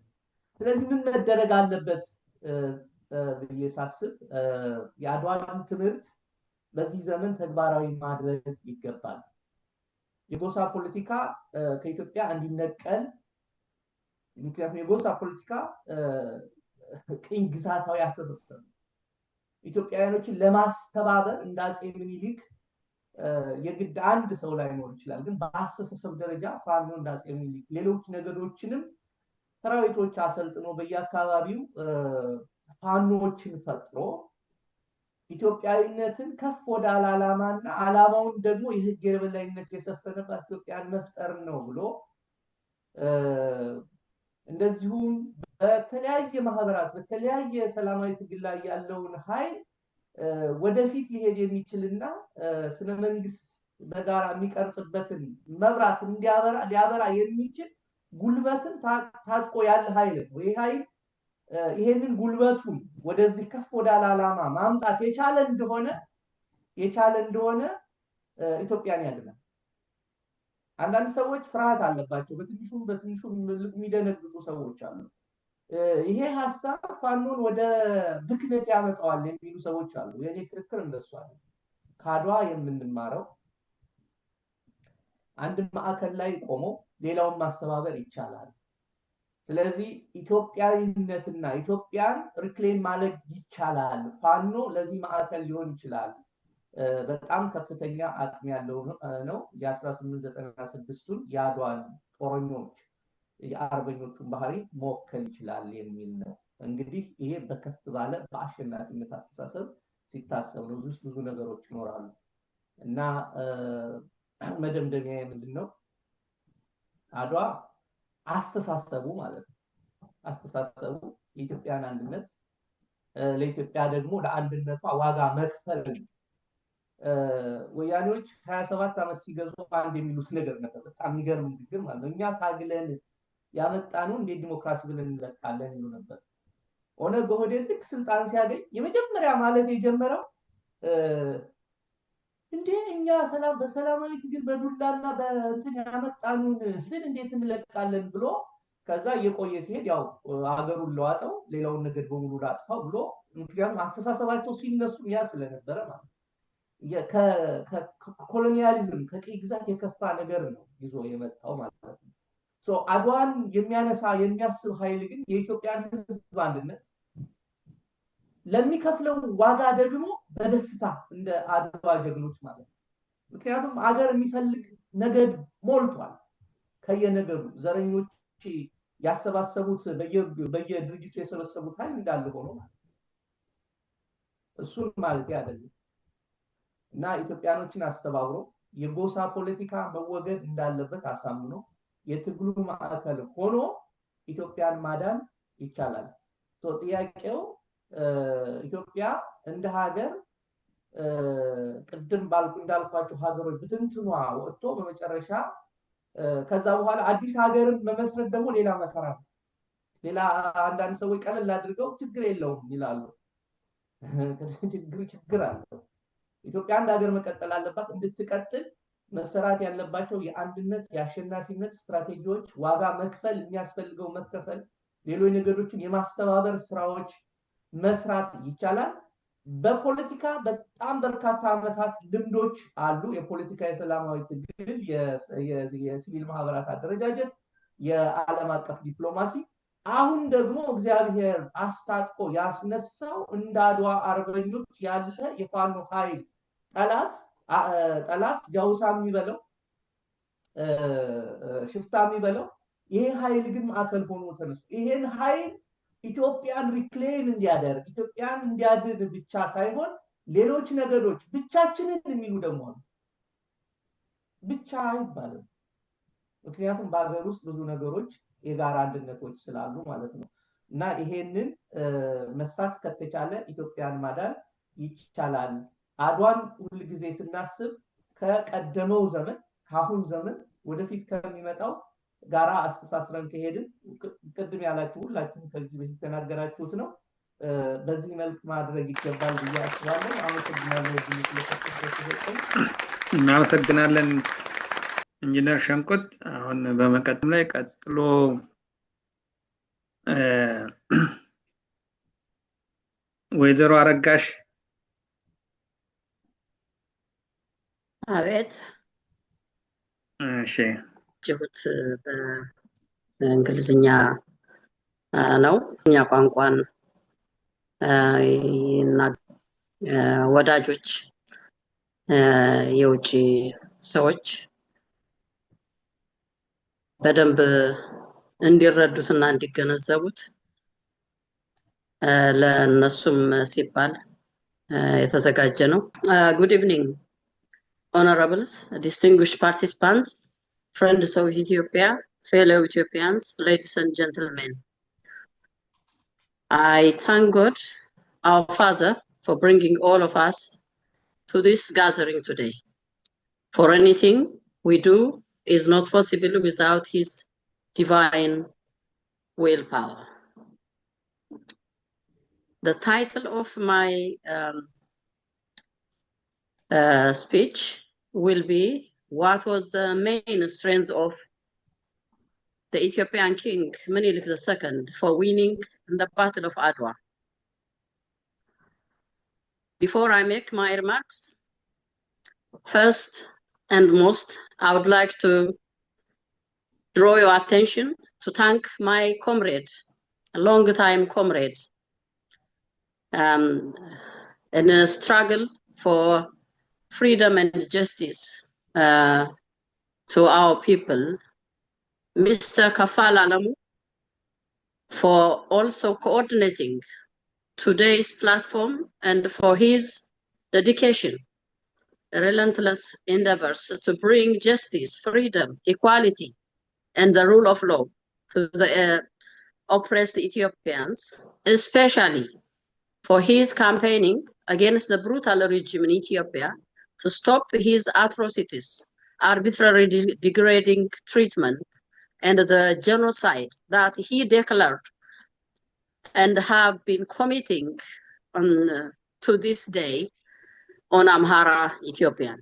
ስለዚህ ምን መደረግ አለበት ብዬ ሳስብ የአድዋን ትምህርት በዚህ ዘመን ተግባራዊ ማድረግ ይገባል። የጎሳ ፖለቲካ ከኢትዮጵያ እንዲነቀል፣ ምክንያቱም የጎሳ ፖለቲካ ቅኝ ግዛታዊ አስተሳሰብ ነው። ኢትዮጵያውያኖችን ለማስተባበር እንደ አፄ ምኒልክ የግድ አንድ ሰው ላይኖር ይችላል። ግን በአስተሳሰብ ደረጃ ፋኖ እንደ አፄ ምኒልክ ሌሎች ነገዶችንም ሰራዊቶች አሰልጥኖ በየአካባቢው ፋኖዎችን ፈጥሮ ኢትዮጵያዊነትን ከፍ ወዳለ ዓላማና ዓላማውን ደግሞ የህግ የበላይነት የሰፈነባት ኢትዮጵያን መፍጠር ነው ብሎ፣ እንደዚሁም በተለያየ ማህበራት በተለያየ ሰላማዊ ትግል ላይ ያለውን ኃይል ወደፊት ሊሄድ የሚችልና ስነ መንግስት በጋራ የሚቀርጽበትን መብራት እንዲያበራ ሊያበራ የሚችል ጉልበትን ታጥቆ ያለ ኃይል ነው። ይህ ኃይል ይሄንን ጉልበቱን ወደዚህ ከፍ ወዳለ ዓላማ ማምጣት የቻለ እንደሆነ ኢትዮጵያን ያድናል። አንዳንድ ሰዎች ፍርሃት አለባቸው። በትንሹም በትንሹም የሚደነግጡ ሰዎች አሉ። ይሄ ሀሳብ ፋኖን ወደ ብክነት ያመጣዋል የሚሉ ሰዎች አሉ። የእኔ ክርክር እንደሱ አለ። ከአድዋ የምንማረው አንድ ማዕከል ላይ ቆሞ ሌላውን ማስተባበር ይቻላል። ስለዚህ ኢትዮጵያዊነትና ኢትዮጵያን reclaim ማድረግ ይቻላል። ፋኖ ለዚህ ማዕከል ሊሆን ይችላል። በጣም ከፍተኛ አቅም ያለው ነው። የ1896ቱን የአድዋን ጦረኞች የአርበኞቹን ባህሪ መወከል ይችላል የሚል ነው። እንግዲህ ይሄ በከፍ ባለ በአሸናፊነት አስተሳሰብ ሲታሰብ ነው። እዚህ ውስጥ ብዙ ነገሮች ይኖራሉ። እና መደምደሚያ ምንድን ነው? አድዋ አስተሳሰቡ ማለት ነው። አስተሳሰቡ የኢትዮጵያን አንድነት፣ ለኢትዮጵያ ደግሞ ለአንድነቷ ዋጋ መክፈል ነው። ወያኔዎች 27 ዓመት ሲገዙ አንድ የሚሉት ነገር ነበር። በጣም የሚገርም ንግግር ማለት ነው። እኛ ታግለን ያመጣነው እንዴት ዲሞክራሲ ብለን እንለቃለን ይሉ ነበር። ኦነግ ኦህዴድ ልክ ስልጣን ሲያገኝ የመጀመሪያ ማለት የጀመረው እንዴ እኛ ሰላም በሰላማዊ ትግል በዱላና በእንትን ያመጣኑን እንትን እንዴት እንለቃለን ብሎ፣ ከዛ እየቆየ ሲሄድ ያው ሀገሩን ለዋጠው፣ ሌላውን ነገድ በሙሉ ላጥፋው ብሎ፣ ምክንያቱም አስተሳሰባቸው ሲነሱ ያ ስለነበረ ማለት ነው። ከ colonialism ከቅኝ ግዛት የከፋ ነገር ነው ይዞ የመጣው ማለት ነው። አድዋን የሚያነሳ የሚያስብ ኃይል ግን የኢትዮጵያን ሕዝብ አንድነት ለሚከፍለው ዋጋ ደግሞ በደስታ እንደ አድዋ ጀግኖች ማለት ነው። ምክንያቱም አገር የሚፈልግ ነገድ ሞልቷል። ከየነገዱ ዘረኞች ያሰባሰቡት፣ በየድርጅቱ የሰበሰቡት ኃይል እንዳለ ሆኖ ማለት ነው። እሱን ማለት አይደለም። እና ኢትዮጵያኖችን አስተባብሮ የጎሳ ፖለቲካ መወገድ እንዳለበት አሳምኖ የትግሉ ማዕከል ሆኖ ኢትዮጵያን ማዳን ይቻላል። ጥያቄው ኢትዮጵያ እንደ ሀገር ቅድም እንዳልኳቸው ሀገሮች ብትንትኗ ወጥቶ በመጨረሻ ከዛ በኋላ አዲስ ሀገርን መመስረት ደግሞ ሌላ መከራ ነው። ሌላ አንዳንድ ሰዎች ቀለል አድርገው ችግር የለውም ይላሉ። ችግር ችግር አለው። ኢትዮጵያ አንድ ሀገር መቀጠል አለባት። እንድትቀጥል መሰራት ያለባቸው የአንድነት፣ የአሸናፊነት ስትራቴጂዎች፣ ዋጋ መክፈል የሚያስፈልገው መከፈል፣ ሌሎች ነገዶችን የማስተባበር ስራዎች መስራት ይቻላል። በፖለቲካ በጣም በርካታ ዓመታት ልምዶች አሉ። የፖለቲካ፣ የሰላማዊ ትግል፣ የሲቪል ማህበራት አደረጃጀት፣ የዓለም አቀፍ ዲፕሎማሲ። አሁን ደግሞ እግዚአብሔር አስታጥቆ ያስነሳው እንደ አድዋ አርበኞች ያለ የፋኖ ኃይል፣ ጠላት ጃውሳ የሚበለው፣ ሽፍታ የሚበለው፣ ይሄ ኃይል ግን ማዕከል ሆኖ ተነሱ። ይሄን ኃይል ኢትዮጵያን reclaim እንዲያደርግ፣ ኢትዮጵያን እንዲያድን ብቻ ሳይሆን ሌሎች ነገዶች ብቻችንን የሚሉ ደግሞ አሉ። ብቻ አይባልም። ምክንያቱም በሀገር ውስጥ ብዙ ነገሮች የጋራ አንድነቶች ስላሉ ማለት ነው። እና ይሄንን መስራት ከተቻለ ኢትዮጵያን ማዳን ይቻላል። አድዋን ሁል ጊዜ ስናስብ ከቀደመው ዘመን፣ ከአሁን ዘመን፣ ወደፊት ከሚመጣው ጋራ አስተሳስረን ከሄድን፣ ቅድም ያላችሁ ሁላችሁም ከዚህ በፊት የተናገራችሁት ነው። በዚህ መልክ ማድረግ ይገባል ብዬ አስባለሁ። አመሰግናለሁ ስለተሰጠኝ።
እናመሰግናለን ኢንጂነር ሸንቁጥ። አሁን በመቀጠል ላይ ቀጥሎ ወይዘሮ አረጋሽ።
አቤት።
እሺ።
ጅሁት በእንግሊዝኛ ነው። እኛ ቋንቋን ወዳጆች፣ የውጭ ሰዎች በደንብ እንዲረዱትና እንዲገነዘቡት ለእነሱም ሲባል የተዘጋጀ ነው። Good evening, honorables, distinguished participants, friends of Ethiopia, fellow Ethiopians, ladies and gentlemen. I thank God, our Father, for bringing all of us to this gathering today. For anything we do is not possible without His divine willpower. The title of my speech will be "What was the main strength of the Ethiopian King Menelik II for winning in the Battle of Adwa?" Before I make my remarks, first and most, I would like to draw your attention to thank my comrade, a long-time comrade, in a struggle for freedom and justice to our people, Mr. Kefale Alemu, for also coordinating today's platform and for his dedication, relentless endeavors to bring justice, freedom, equality, and the rule of law to the oppressed Ethiopians, especially for his campaigning against the brutal regime in Ethiopia to stop his atrocities, arbitrary degrading treatment, and the genocide that he declared and have been committing to this day on Amhara Ethiopian.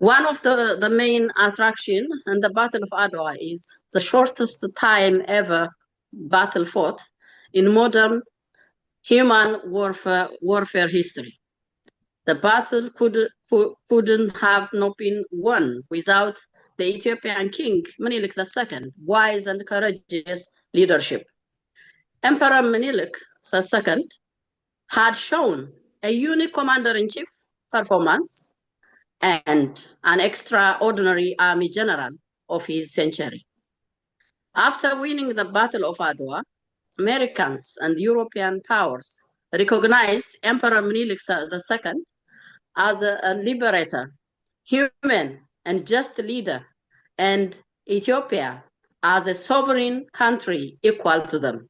One of the main attraction in the Battle of Adwa is the shortest time ever battle fought in modern human warfare history. The battle couldn't have not been won without the Ethiopian King Menelik II, wise and courageous leadership. Emperor Menelik II had shown a unique commander-in-chief performance and an extraordinary army general of his century. After winning the Battle of Adwa, Americans and European powers recognized Emperor Menelik II as a liberator, human and just leader, and Ethiopia as a sovereign country equal to them.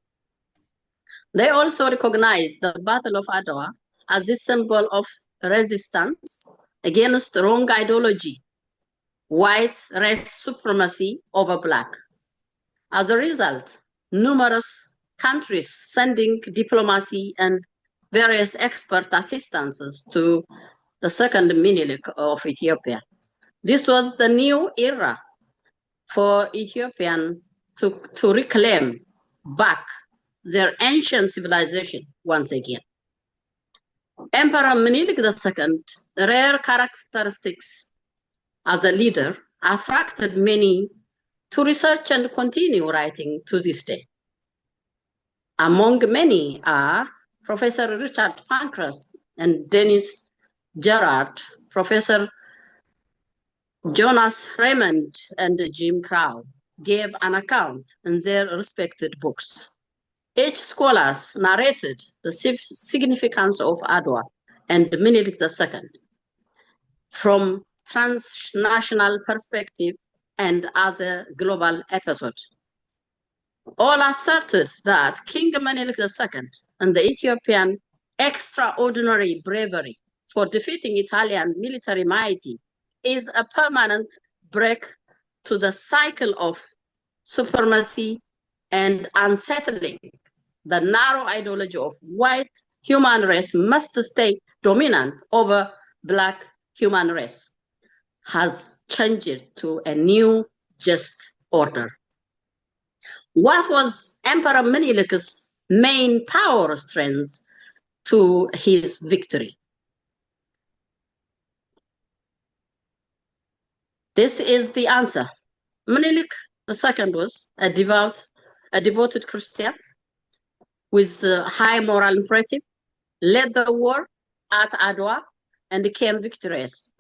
They also recognized the Battle of Adowa as a symbol of resistance against wrong ideology, white race supremacy over black. As a result, numerous countries sending diplomacy and various expert assistances to the second Minilik of Ethiopia. This was the new era for Ethiopian to reclaim back their ancient civilization once again. Emperor Minilik II, rare characteristics as a leader, attracted many to research and continue writing to this day. Among many are Professor Richard Pankhurst and Dennis Gerard, Professor Jonas Raymond and Jim Crow gave an account in their respected books. Each scholars narrated the significance of Adwa and Minilik II from transnational perspective and as a global episode. All asserted that King Minilik II and the Ethiopian extraordinary bravery for defeating Italian military mighty is a permanent break to the cycle of supremacy and unsettling the narrow ideology of white human race must stay dominant over black human race has changed to a new just order. What was Emperor Minilik's main power strength to his victory? This is the answer. Minilik II was a devoted Christian with a high moral imperative, led the war at Adwa and became victorious.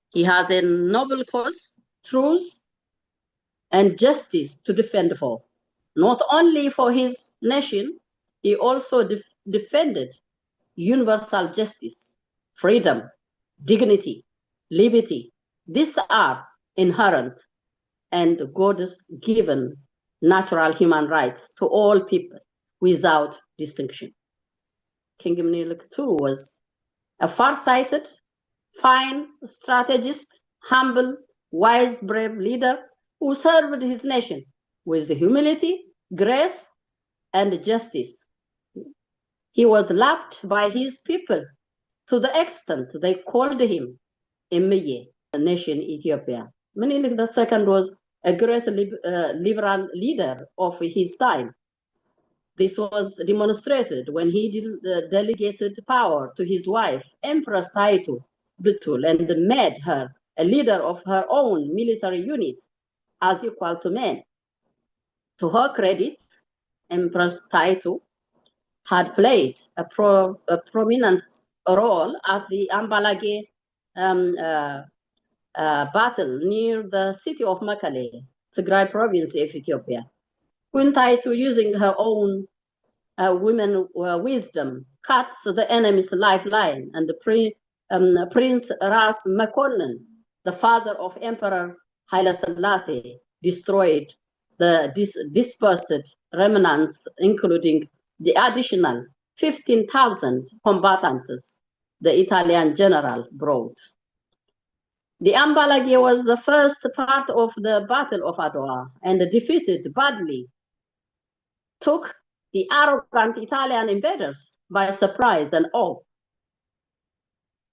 He has a noble cause, truth, and justice to defend for. Not only for his nation, he also defended universal justice, freedom, dignity, liberty. These are inherent and God's given natural human rights to all people without distinction. King Minilik II was a far-sighted, fine strategist, humble, wise, brave leader who served his nation with humility, grace, and justice. He was loved by his people to the extent they called him Emiye, the nation Ethiopia. Minilik II was a great liberal leader of his time. This was demonstrated when he delegated power to his wife, Empress Taitu Betul, and made her a leader of her own military unit as equal to men. To her credit, Empress Taitu had played a prominent role at the Ambalage battle near the city of Mekelle, Tigray province of Ethiopia. Queen Taitu, using her own women wisdom, cuts the enemy's lifeline, and the Prince Ras Makonnen, the father of Emperor Haile Selassie, destroyed the dispersed remnants, including the additional 15,000 combatants the Italian general brought. The Ambalage was the first part of the Battle of Adwa and defeated badly, took the arrogant Italian invaders by surprise and awe.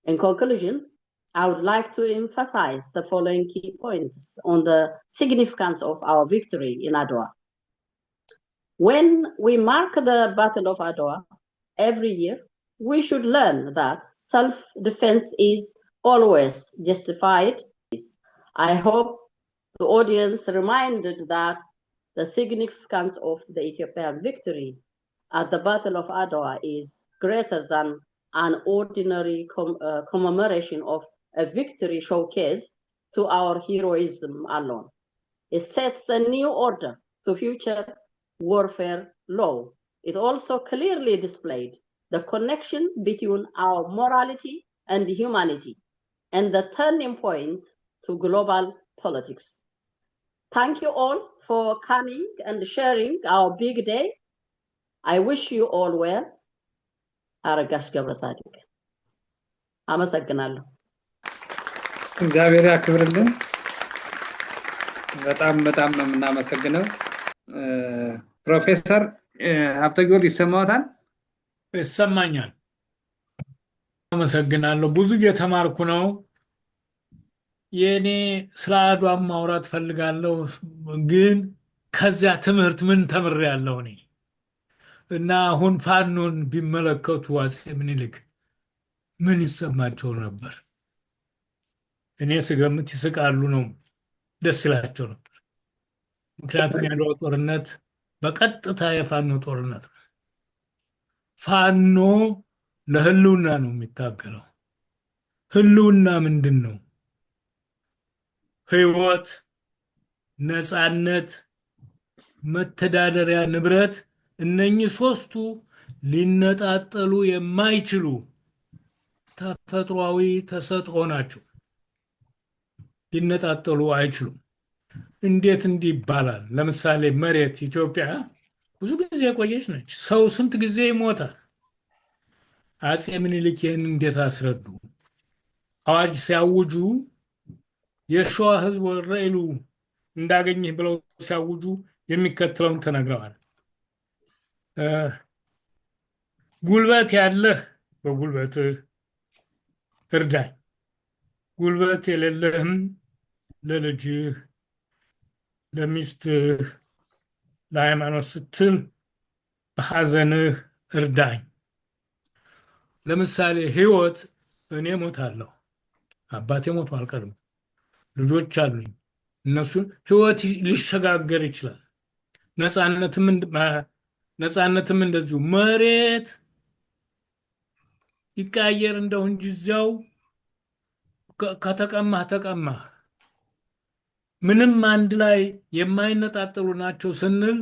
In conclusion, I would like to emphasize the following key points on the significance of our victory in Adwa. When we mark the Battle of Adwa every year, we should learn that self-defense is always justified. I hope the audience reminded that the significance of the Ethiopian victory at the Battle of Adwa is greater than an ordinary commemoration of a victory showcase to our heroism alone. It sets a new order to future warfare law. It also clearly displayed the connection between our morality and humanity and the turning point to global politics. Thank you all for coming and sharing our big day. I wish you all well. አረጋሽ ገብረጻድቅ። አመሰግናለሁ።
እግዚአብሔር ያክብርልን። በጣም በጣም ነው የምናመሰግነው። ፕሮፌሰር ሀብተ ጊዮርጊስ ይሰማዎታል?
ይሰማኛል። አመሰግናለሁ። ብዙ እየተማርኩ ነው። የእኔ ስለ አድዋም ማውራት ፈልጋለሁ፣ ግን ከዚያ ትምህርት ምን ተምሬያለሁ እኔ? እና አሁን ፋኖን ቢመለከቱ አፄ ምኒልክ ምን ይሰማቸው ነበር? እኔ ስገምት ይስቃሉ ነው፣ ደስ ይላቸው ነበር። ምክንያቱም የአድዋ ጦርነት በቀጥታ የፋኖ ጦርነት ነው። ፋኖ ለህልውና ነው የሚታገለው። ህልውና ምንድን ነው? ህይወት፣ ነፃነት፣ መተዳደሪያ ንብረት፣ እነኚህ ሶስቱ ሊነጣጠሉ የማይችሉ ተፈጥሯዊ ተሰጥኦ ናቸው። ሊነጣጠሉ አይችሉም። እንዴት እንዲህ ይባላል? ለምሳሌ መሬት ኢትዮጵያ ብዙ ጊዜ የቆየች ነች። ሰው ስንት ጊዜ ይሞታል? አፄ ምኒልክ ይህን እንዴት አስረዱ? አዋጅ ሲያውጁ የሸዋ ህዝብ ወረኢሉ እንዳገኝህ ብለው ሲያውጁ የሚከተለውን ተናግረዋል። ጉልበት ያለህ በጉልበትህ እርዳኝ፣ ጉልበት የሌለህም ለልጅህ፣ ለሚስትህ፣ ለሃይማኖት ስትል በሐዘንህ እርዳኝ። ለምሳሌ ህይወት፣ እኔ ሞታለሁ፣ አባቴ ሞቷል ቀድሞ፣ ልጆች አሉኝ። እነሱ ህይወት ሊሸጋገር ይችላል። ነፃነትም እንደዚሁ። መሬት ይቀያየር እንደው እንጂ እዚያው ከተቀማህ ተቀማህ። ምንም አንድ ላይ የማይነጣጠሉ ናቸው ስንል፣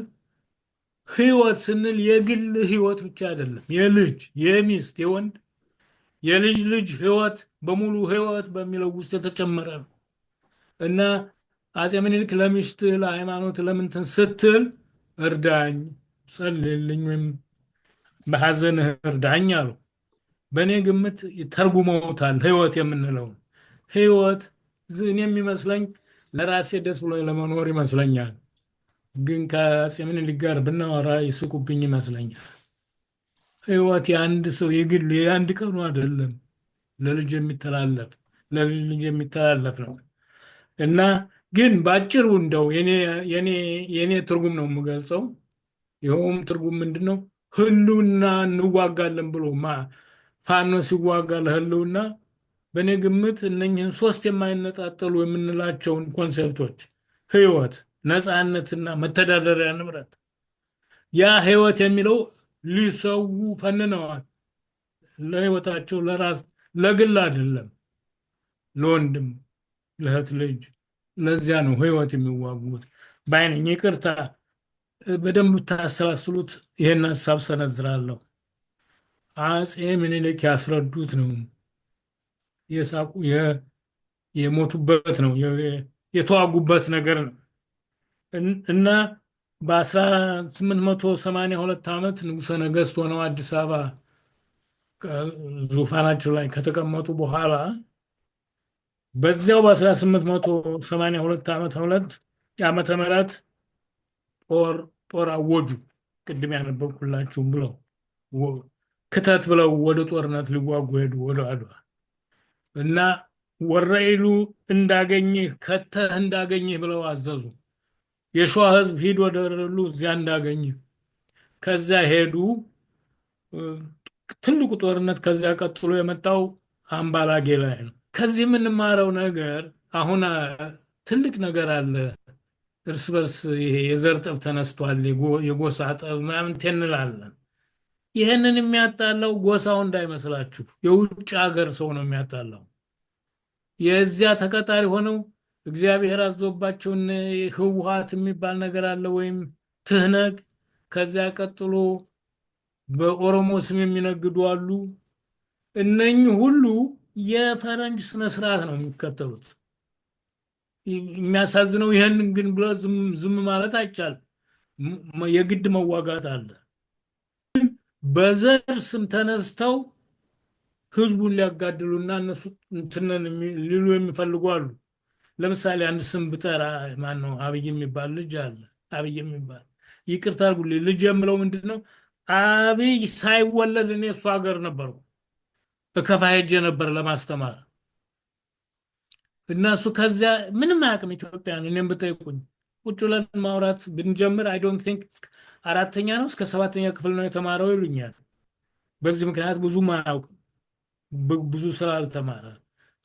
ህይወት ስንል የግል ህይወት ብቻ አይደለም። የልጅ፣ የሚስት፣ የወንድ፣ የልጅ ልጅ ህይወት በሙሉ ህይወት በሚለው ውስጥ የተጨመረ ነው። እና አፄ ምኒልክ ለሚስት፣ ለሃይማኖት፣ ለምንትን ስትል እርዳኝ፣ ጸልይልኝ ወይም በሐዘንህ እርዳኝ አሉ። በእኔ ግምት ተርጉመውታል። ህይወት የምንለውን ህይወት እኔ የሚመስለኝ ለራሴ ደስ ብሎ ለመኖር ይመስለኛል። ግን ከአፄ ምኒልክ ጋር ብናወራ ይስቁብኝ ይመስለኛል። ህይወት የአንድ ሰው የግል የአንድ ቀኑ አይደለም፣ ለልጅ የሚተላለፍ፣ ለልጅ ልጅ የሚተላለፍ ነው። እና ግን በአጭሩ እንደው የኔ ትርጉም ነው የምገልጸው። ይኸውም ትርጉም ምንድን ነው? ህልውና እንዋጋለን ብሎ ፋኖ ሲዋጋ ለህልውና በእኔ ግምት እነኝህን ሶስት የማይነጣጠሉ የምንላቸውን concept ኦች ህይወት፣ ነፃነትና መተዳደሪያ ንብረት፣ ያ ህይወት የሚለው ሊሰዉ ፈንነዋል። ለህይወታቸው ለራስ ለግል አይደለም፣ ለወንድም፣ ለእህት ልጅ፣ ለዚያ ነው ህይወት የሚዋጉት ባይነኝ። ይቅርታ፣ በደንብ ታሰላስሉት። ይሄን ሀሳብ ሰነዝራለሁ። አፄ ምኒልክ ያስረዱት ነው፣ የሳቁ የሞቱበት ነው፣ የተዋጉበት ነገር ነው። እና በ1882 ዓመት ንጉሠ ነገሥት ሆነው አዲስ አበባ ዙፋናቸው ላይ ከተቀመጡ በኋላ በዚያው በ1882 ዓመተ ምህረት ጦር አወጁ። ቅድም ያነበብኩላችሁም ብለው ክተት ብለው ወደ ጦርነት ሊዋጉ ሄዱ ወደ አድዋ። እና ወረኢሉ እንዳገኝህ ከተህ እንዳገኝህ ብለው አዘዙ። የሸዋ ህዝብ ሂድ ወደ ወረኢሉ እዚያ እንዳገኝህ። ከዚያ ሄዱ። ትልቁ ጦርነት ከዚያ ቀጥሎ የመጣው አምባላጌ ላይ ነው። ከዚህ የምንማረው ነገር አሁን ትልቅ ነገር አለ። እርስ በርስ ይሄ የዘር ጠብ ተነስቷል፣ የጎሳ ጠብ ምናምን እንላለን። ይህንን የሚያጣለው ጎሳው እንዳይመስላችሁ፣ የውጭ ሀገር ሰው ነው የሚያጣለው። የዚያ ተቀጣሪ ሆነው እግዚአብሔር አዞባቸው ህወሓት የሚባል ነገር አለ ወይም ትህነግ። ከዚያ ቀጥሎ በኦሮሞ ስም የሚነግዱ አሉ። እነኚህ ሁሉ የፈረንጅ ስነስርዓት ነው የሚከተሉት። የሚያሳዝነው ይህንን ግን ብሎ ዝም ማለት አይቻልም። የግድ መዋጋት አለ። በዘር ስም ተነስተው ህዝቡን ሊያጋድሉና እነሱ እንትንን ሊሉ የሚፈልጉ አሉ። ለምሳሌ አንድ ስም ብጠራ፣ ማነው፣ አብይ የሚባል ልጅ አለ። አብይ የሚባል፣ ይቅርታ አድርጉልኝ፣ ልጅ የምለው ምንድን ነው? አብይ ሳይወለድ እኔ እሱ ሀገር ነበርኩ። እከፋ ሄጄ ነበር ለማስተማር እና እሱ ከዚያ ምንም አያውቅም ኢትዮጵያን። እኔም ብጠይቁኝ ቁጭ ብለን ማውራት ብንጀምር I don't think አራተኛ ነው እስከ ሰባተኛ ክፍል ነው የተማረው ይሉኛል። በዚህ ምክንያት ብዙም አያውቅም፣ ብዙ ስላልተማረ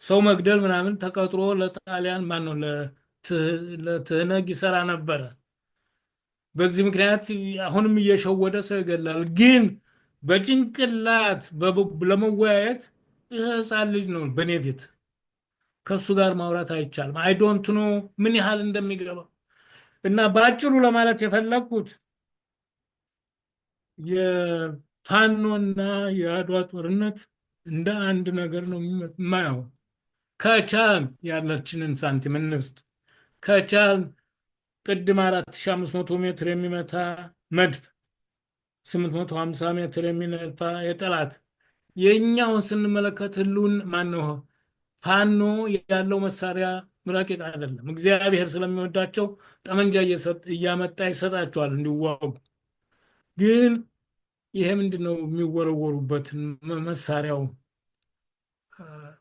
ሰው መግደል ምናምን ተቀጥሮ ለጣሊያን፣ ማነው፣ ለትህነግ ይሰራ ነበረ። በዚህ ምክንያት አሁንም እየሸወደ ሰው ይገላል። ግን በጭንቅላት ለመወያየት ህፃን ልጅ ነው፣ በእኔ ፊት ከእሱ ጋር ማውራት አይቻልም። I don't know ምን ያህል እንደሚገባው። እና በአጭሩ ለማለት የፈለግኩት የፋኖና የአድዋ ጦርነት እንደ አንድ ነገር ነው የማየው። ከቻል ያለችንን ሳንቲም እንስጥ። ከቻል ቅድም 4500 ሜትር የሚመታ መድፍ፣ 850 ሜትር የሚመታ የጠላት፣ የእኛውን ስንመለከት ህሉን ማነው ፋኖ ያለው መሳሪያ ረቂቅ አይደለም። እግዚአብሔር ስለሚወዳቸው ጠመንጃ እያመጣ ይሰጣቸዋል እንዲዋጉ። ግን ይሄ ምንድን ነው የሚወረወሩበትን መሳሪያው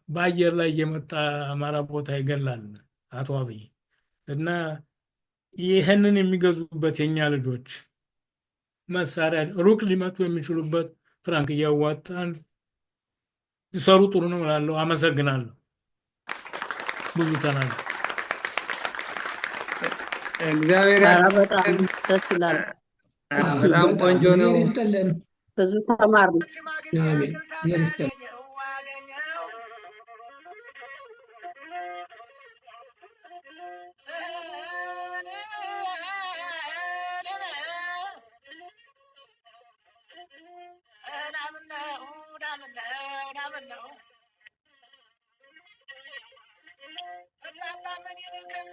በአየር ላይ እየመጣ አማራ ቦታ ይገላል አቶ አብይ። እና ይህንን የሚገዙበት የኛ ልጆች መሳሪያ ሩቅ ሊመቱ የሚችሉበት ፍራንክ እያዋጣን ቢሰሩ ጥሩ ነው እላለሁ። አመሰግናለሁ። ብዙ ተናገር።
እግዚአብሔር
ኧረ በጣም ደስ ይላል።
በጣም ቆንጆ ነው።
እግዚአብሔር ይስጥልን።
ብዙ ተማርን።
አሜን። እግዚአብሔር ይስጥልን።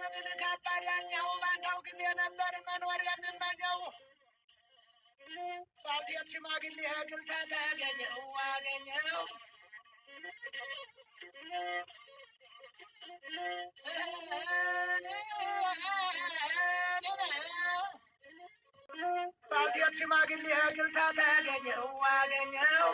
ምኒልክ አባ ዳኛው ባንታው ጊዜ ነበር መኖር የምመኘው። ባልቴት ሽማግሌ ግልታ ተገኘው አገኘው። ባልቴት ሽማግሌ ግልታ ተገኘው አገኘው።